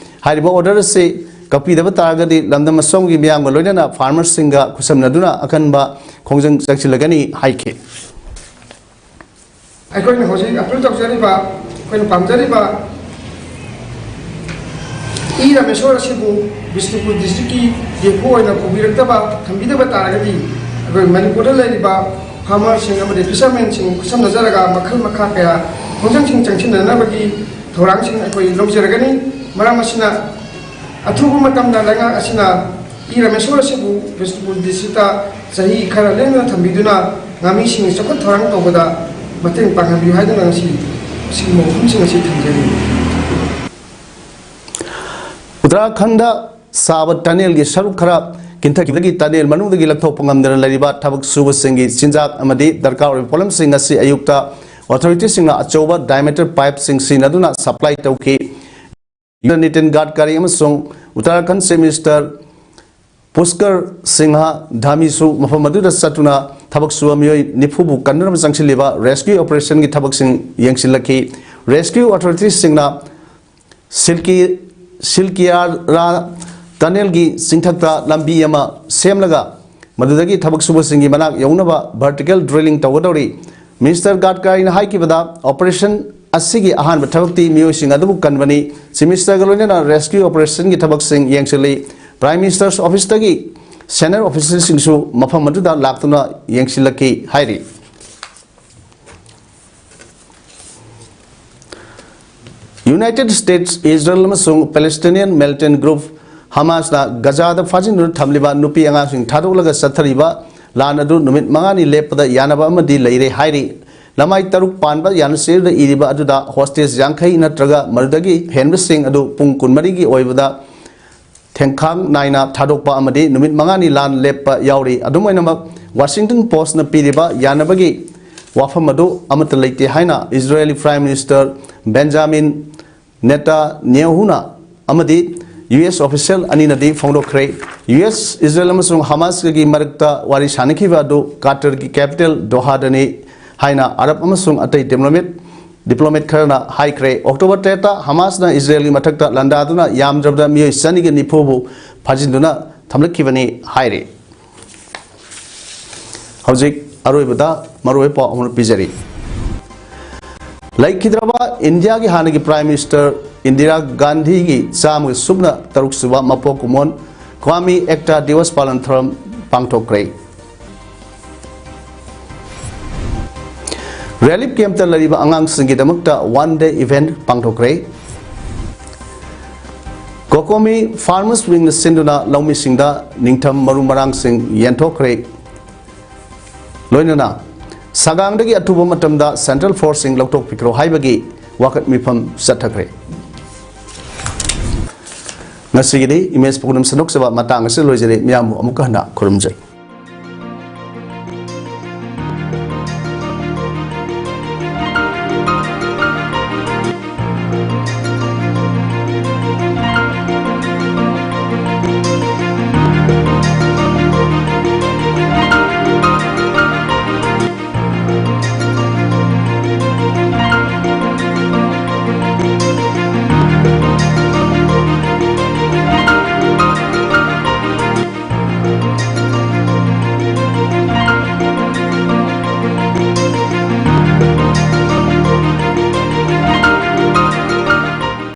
ꯍꯥꯏꯔꯤꯕ ꯑꯣꯔꯗꯔ ꯑꯁꯤ ꯀꯛꯄꯤꯗꯕ ꯇꯥꯔꯒꯗꯤ ꯂꯝꯗꯝ ꯑꯁꯣꯝꯒꯤ ꯃꯤꯌꯥꯝꯒ ꯂꯣꯏꯅꯅ ꯐꯥꯔꯃꯔꯁꯤꯡꯒ ꯈꯨꯠꯁꯝꯅꯗꯨꯅ ꯑꯀꯟꯕ ꯈꯣꯡꯖꯪ ꯆꯪꯁꯤꯜꯂꯒꯅꯤ ꯍꯥꯏꯈꯤ꯫ ꯑꯩꯈꯣꯏꯅ ꯍꯧꯖꯤꯛ ꯑꯄꯤꯜ ꯇꯧꯖꯔꯤꯕ, ꯑꯩꯈꯣꯏꯅ ꯄꯥꯝꯖꯔꯤꯕ ꯏ ꯔꯥꯃꯦꯁꯣꯔ ꯑꯁꯤꯕꯨ ꯕꯤꯁꯅꯨꯄꯨꯔ ꯗꯤꯁꯇ꯭ꯔꯤꯛꯀꯤ ꯗꯤ ꯑꯦꯐ ꯑꯣ ꯑꯣꯏꯅ ꯄꯨꯕꯤꯔꯛꯇꯕ, ꯊꯝꯕꯤꯗꯕ ꯇꯥꯔꯒꯗꯤ ꯑꯩꯈꯣꯏ ꯃꯅꯤꯄꯨꯔꯗ ꯂꯩꯔꯤꯕ ꯐꯥꯔꯃꯔꯁꯤꯡ ꯑꯃꯗꯤ ꯐꯤꯁꯔꯃꯦꯟꯁꯤꯡ ꯈꯨꯠꯁꯝꯅꯖꯔꯒ ꯃꯈꯜ ꯃꯈꯥ ꯀꯌꯥ ꯈꯣꯡꯖꯪꯁꯤꯡ ꯆꯪꯁꯤꯟꯅꯅꯕꯒꯤ ꯊꯧꯔꯥꯡꯁꯤꯡ ꯑꯩꯈꯣꯏ ꯂꯧꯖꯔꯒꯅꯤ꯫ ꯃꯔꯝ ꯑꯁꯤꯅ, ꯑꯊꯨꯕ ꯃꯇꯝꯗ ꯂꯩꯉꯥꯛ ꯑꯁꯤꯅ ꯏ ꯔꯥꯃꯦꯁꯣꯔ ꯑꯁꯤꯕꯨ ꯕꯤꯁꯅꯨꯄꯨꯔ ꯗꯤꯁꯇ꯭ꯔꯤꯛꯇ ꯆꯍꯤ ꯈꯔ ꯂꯦꯡꯗꯅ ꯊꯝꯕꯤꯗꯨꯅ ꯉꯥꯃꯤꯁꯤꯡꯒꯤ ꯆꯥꯎꯈꯠ ꯊꯧꯔꯥꯡ ꯇꯧꯕꯗ ꯃꯇꯦꯡ ꯄꯥꯡꯍꯟꯕꯤꯌꯨ ꯍꯥꯏꯗꯨꯅ ꯉꯁꯤ ꯑꯁꯤꯒꯨꯝꯕ ꯋꯥꯐꯝꯁꯤꯡ ꯑꯁꯤ ꯊꯝꯖꯔꯤ꯫ ꯎꯠꯇꯔꯥꯈꯟꯗ ꯁꯥꯕ ꯇꯅꯦꯜꯒꯤ ꯁꯔꯨꯛ ꯈꯔ ꯀꯤꯟꯊꯈꯤꯕꯗꯒꯤ ꯇꯅꯦꯜ ꯃꯅꯨꯡꯗꯒꯤ ꯂꯧꯊꯣꯛꯄ ꯉꯝꯗꯅ ꯂꯩꯔꯤꯕ ꯊꯕꯛ ꯁꯨꯕꯁꯤꯡꯒꯤ ꯆꯤꯟꯖꯥꯛ ꯑꯃꯗꯤ ꯗꯔꯀꯥꯔ ꯑꯣꯏꯕ ꯄꯣꯠꯂꯝꯁꯤꯡ ꯉꯁꯤ ꯑꯌꯨꯛꯇ ꯑꯣꯊꯣꯔꯤꯇꯤꯁꯤꯡꯅ ꯑꯆꯧꯕ ꯗꯥꯏꯃꯦꯇꯔ ꯄꯥꯏꯞꯁꯤꯡ ꯁꯤꯖꯤꯟꯅꯗꯨꯅ ꯁꯄ꯭ꯂꯥꯏ ꯇꯧꯈꯤ꯫ ꯅꯤꯇꯤꯟ ꯒꯥꯗꯀꯥꯔꯤ ꯑꯃꯁꯨꯡ ꯎꯠꯇꯔꯥꯈꯟꯗ ꯆꯤꯐ ꯃꯤꯅꯤꯁꯇꯔ ꯄꯨꯁꯀꯔ ꯁꯤꯡꯍ ꯙꯥꯃꯤꯁꯨ ꯃꯐꯝ ꯑꯗꯨꯗ ꯆꯠꯇꯨꯅ ꯊꯕꯛ ꯁꯨꯕ ꯃꯤꯑꯣꯏ ꯅꯤꯐꯨꯕꯨ ꯀꯟꯅꯅꯕ ꯆꯪꯁꯤꯜꯂꯤꯕ ꯔꯦꯁꯀ꯭ꯌꯨ ꯑꯣꯄꯔꯦꯁꯟꯒꯤ ꯊꯕꯛꯁꯤꯡ ꯌꯦꯡꯁꯤꯜꯂꯛꯈꯤ꯫ ꯔꯦꯁꯀ꯭ꯌꯨ ꯑꯣꯊꯣꯔꯤꯇꯤꯁꯤꯡꯅ ꯁꯤꯜꯀꯤ, ꯁꯤꯜꯀꯤꯌꯥꯔꯥ ꯇꯅꯦꯜꯒꯤ ꯆꯤꯡꯊꯛꯇ ꯂꯝꯕꯤ ꯑꯃ ꯁꯦꯝꯂꯒ ꯃꯗꯨꯗꯒꯤ ꯊꯕꯛ ꯁꯨꯕꯁꯤꯡꯒꯤ ꯃꯅꯥꯛ ꯌꯧꯅꯕ ꯚꯔꯇꯤꯀꯦꯜ ꯗ꯭ꯔꯤꯂꯤꯡ ꯇꯧꯒꯗꯧꯔꯤ꯫ ꯃꯤꯅꯤꯁꯇꯔ ꯒꯥꯗꯀꯥꯔꯤꯅ ꯍꯥꯏꯈꯤꯕꯗ, ꯑꯣꯄꯔꯦꯁꯟ ꯑꯁꯤꯒꯤ ꯑꯍꯥꯟꯕ ꯊꯕꯛꯇꯤ ꯃꯤꯑꯣꯏꯁꯤꯡ ꯑꯗꯨꯕꯨ ꯀꯟꯕꯅꯤ꯫ ꯆꯤꯐ ꯃꯤꯅꯤꯁꯇꯔꯒ ꯂꯣꯏꯅꯅ ꯔꯦꯁꯀ꯭ꯌꯨ ꯑꯣꯄꯔꯦꯁꯟꯒꯤ ꯊꯕꯛꯁꯤꯡ ꯌꯦꯡꯁꯤꯜꯂꯤ꯫ ꯄ꯭ꯔꯥꯏꯝ ꯃꯤꯅꯤꯁꯇꯔꯁ ꯑꯣꯐꯤꯁꯇꯒꯤ ꯁꯦꯅꯤꯌꯔ ꯑꯣꯐꯤꯁꯔꯁꯤꯡꯁꯨ ꯃꯐꯝ ꯑꯗꯨꯗ ꯂꯥꯛꯇꯨꯅ ꯌꯦꯡꯁꯤꯜꯂꯛꯈꯤ ꯍꯥꯏꯔꯤ꯫ ꯌꯨꯅꯥꯏꯇꯦꯗ ꯁ꯭ꯇꯦꯠꯁ, ꯏꯖꯔꯦꯜ ꯑꯃꯁꯨꯡ ꯄꯦꯂꯦꯁꯇꯤꯅꯤꯌꯟ ꯃꯤꯂꯤꯇꯦꯟ ꯒ꯭ꯔꯨꯞ ꯍꯃꯥꯁꯅ ꯒꯖꯥꯗ ꯐꯥꯖꯤꯟꯗꯨꯅ ꯊꯝꯂꯤꯕ ꯅꯨꯄꯤ ꯑꯉꯥꯡꯁꯤꯡ ꯊꯥꯗꯣꯛꯂꯒ ꯆꯠꯊꯔꯤꯕ ꯂꯥꯟ ꯑꯗꯨ ꯅꯨꯃꯤꯠ ꯃꯉꯥꯅꯤ ꯂꯦꯞꯄꯗ ꯌꯥꯅꯕ ꯑꯃꯗꯤ ꯂꯩꯔꯦ ꯍꯥꯏꯔꯤ꯫ ꯂꯃꯥꯏ ꯇꯔꯨꯛ ꯄꯥꯟꯕ ꯌꯥꯅꯆꯦꯗ ꯏꯔꯤꯕ ꯑꯗꯨꯗ ꯍꯣꯁꯇꯦꯖ ꯌꯥꯡꯈꯩ ꯅꯠꯇ꯭ꯔꯒ ꯃꯗꯨꯗꯒꯤ ꯍꯦꯟꯕꯁꯤꯡ ꯑꯗꯨ ꯄꯨꯡ ꯀꯨꯟꯃꯔꯤꯒꯤ ꯑꯣꯏꯕꯗ ꯊꯦꯡꯈꯥꯡ ꯅꯥꯏꯅ ꯊꯥꯗꯣꯛꯄ ꯑꯃꯗꯤ ꯅꯨꯃꯤꯠ ꯃꯉꯥꯅꯤ ꯂꯥꯟ ꯂꯦꯞꯄ ꯌꯥꯎꯔꯤ꯫ ꯑꯗꯨꯝ ꯑꯣꯏꯅꯃꯛ, ꯋꯥꯁꯤꯡꯇꯟ ꯄꯣꯁ꯭ꯠꯅ ꯄꯤꯔꯤꯕ ꯌꯥꯅꯕꯒꯤ ꯋꯥꯐꯝ ꯑꯗꯨ ꯑꯃꯠꯇ ꯂꯩꯇꯦ ꯍꯥꯏꯅ ꯏꯖꯔꯦꯂꯤ Prime Minister Benjamin Netanyahuꯅ ꯑꯃꯗꯤ ꯌꯨ ꯑꯦꯁ official ꯑꯅꯤꯅꯗꯤ ꯐꯣꯡꯗꯣꯛꯈ꯭ꯔꯦ꯫ ꯌꯨ ꯑꯦꯁ, ꯏꯖꯔꯦꯜ ꯑꯃꯁꯨꯡ ꯍꯃꯥꯁꯀꯒꯤ ꯃꯔꯛꯇ ꯋꯥꯔꯤ ꯁꯥꯅꯈꯤꯕ ꯑꯗꯨ ꯀꯥꯇꯔꯒꯤ capital ꯗꯣꯍꯥꯗꯅꯤ ꯍꯥꯏꯅ ꯑꯔꯕ ꯑꯃꯁꯨꯡ ꯑꯇꯩ diplomat, diplomat ꯈꯔꯅ ꯍꯥꯏꯈ꯭ꯔꯦ꯫ ꯑꯣꯛꯇꯣꯕꯔ ꯇꯔꯦꯠꯇ ꯍꯃꯥꯁꯅ ꯏꯖꯔꯦꯜꯒꯤ ꯃꯊꯛꯇ ꯂꯥꯟꯗꯥꯗꯨꯅ ꯌꯥꯝꯗ꯭ꯔꯕꯗ ꯃꯤꯑꯣꯏ ꯆꯅꯤꯒ ꯅꯤꯐꯨꯕꯨ ꯐꯥꯖꯤꯟꯗꯨꯅ ꯊꯝꯂꯛꯈꯤꯕꯅꯤ ꯍꯥꯏꯔꯤ꯫ ꯍꯧꯖꯤꯛ ꯑꯔꯣꯏꯕꯗ ꯃꯔꯨꯑꯣꯏꯕ ꯄꯥꯎ ꯑꯃ ꯄꯤꯖꯔꯤ꯫ ꯂꯩꯈꯤꯗ꯭ꯔꯕ ꯏꯟꯗꯤꯌꯥꯒꯤ ꯍꯥꯟꯅꯒꯤ Prime Minister ꯏꯟꯗꯤꯔꯥ ꯒꯥꯟꯙꯤꯒꯤ ꯆꯥꯝꯃꯒ ꯁꯨꯞꯅ ꯇꯔꯨꯛ ꯁꯨꯕ ꯃꯄꯣꯛ ꯀꯨꯝꯑꯣꯟ Kwame Ekta Diwas ꯄꯥꯂꯟ ꯊꯧꯔꯝ ꯄꯥꯡꯊꯣꯛꯈ꯭ꯔꯦ꯫ Relief campꯇ ꯂꯩꯔꯤꯕ ꯑꯉꯥꯡꯁꯤꯡꯒꯤꯗꯃꯛꯇ one day event ꯄꯥꯡꯊꯣꯛꯈ꯭ꯔꯦ꯫ COCOMI Farmers Wingꯅ ꯁꯤꯟꯗꯨꯅ ꯂꯧꯃꯤꯁꯤꯡꯗ ꯅꯤꯡꯊꯝ ꯃꯔꯨ ꯃꯔꯥꯡꯁꯤꯡ ꯌꯦꯟꯊꯣꯛꯈ꯭ꯔꯦ꯫ ꯂꯣꯏꯅꯅ ꯁꯒꯥꯡꯗꯒꯤ ꯑꯊꯨꯕ ꯃꯇꯝꯗ central forceꯁꯤꯡ ꯂꯧꯊꯣꯛꯄꯤꯈ꯭ꯔꯣ ꯍꯥꯏꯕꯒꯤ ꯋꯥꯀꯠ ꯃꯤꯐꯝ ꯆꯠꯊꯈ꯭ꯔꯦ꯫ ꯉꯁꯤꯒꯤꯗꯤ ꯏꯃꯦꯖ ꯄ꯭ꯔꯣꯒ꯭ꯔꯥꯝ ꯁꯟꯗꯣꯛꯆꯕ ꯃꯇꯥꯡ ꯑꯁꯤꯗ ꯂꯣꯏꯖꯔꯦ꯫ ꯃꯤꯌꯥꯝꯕꯨ ꯑꯃꯨꯛꯀ ꯍꯟꯅ ꯈꯨꯔꯨꯝꯖꯔꯤ꯫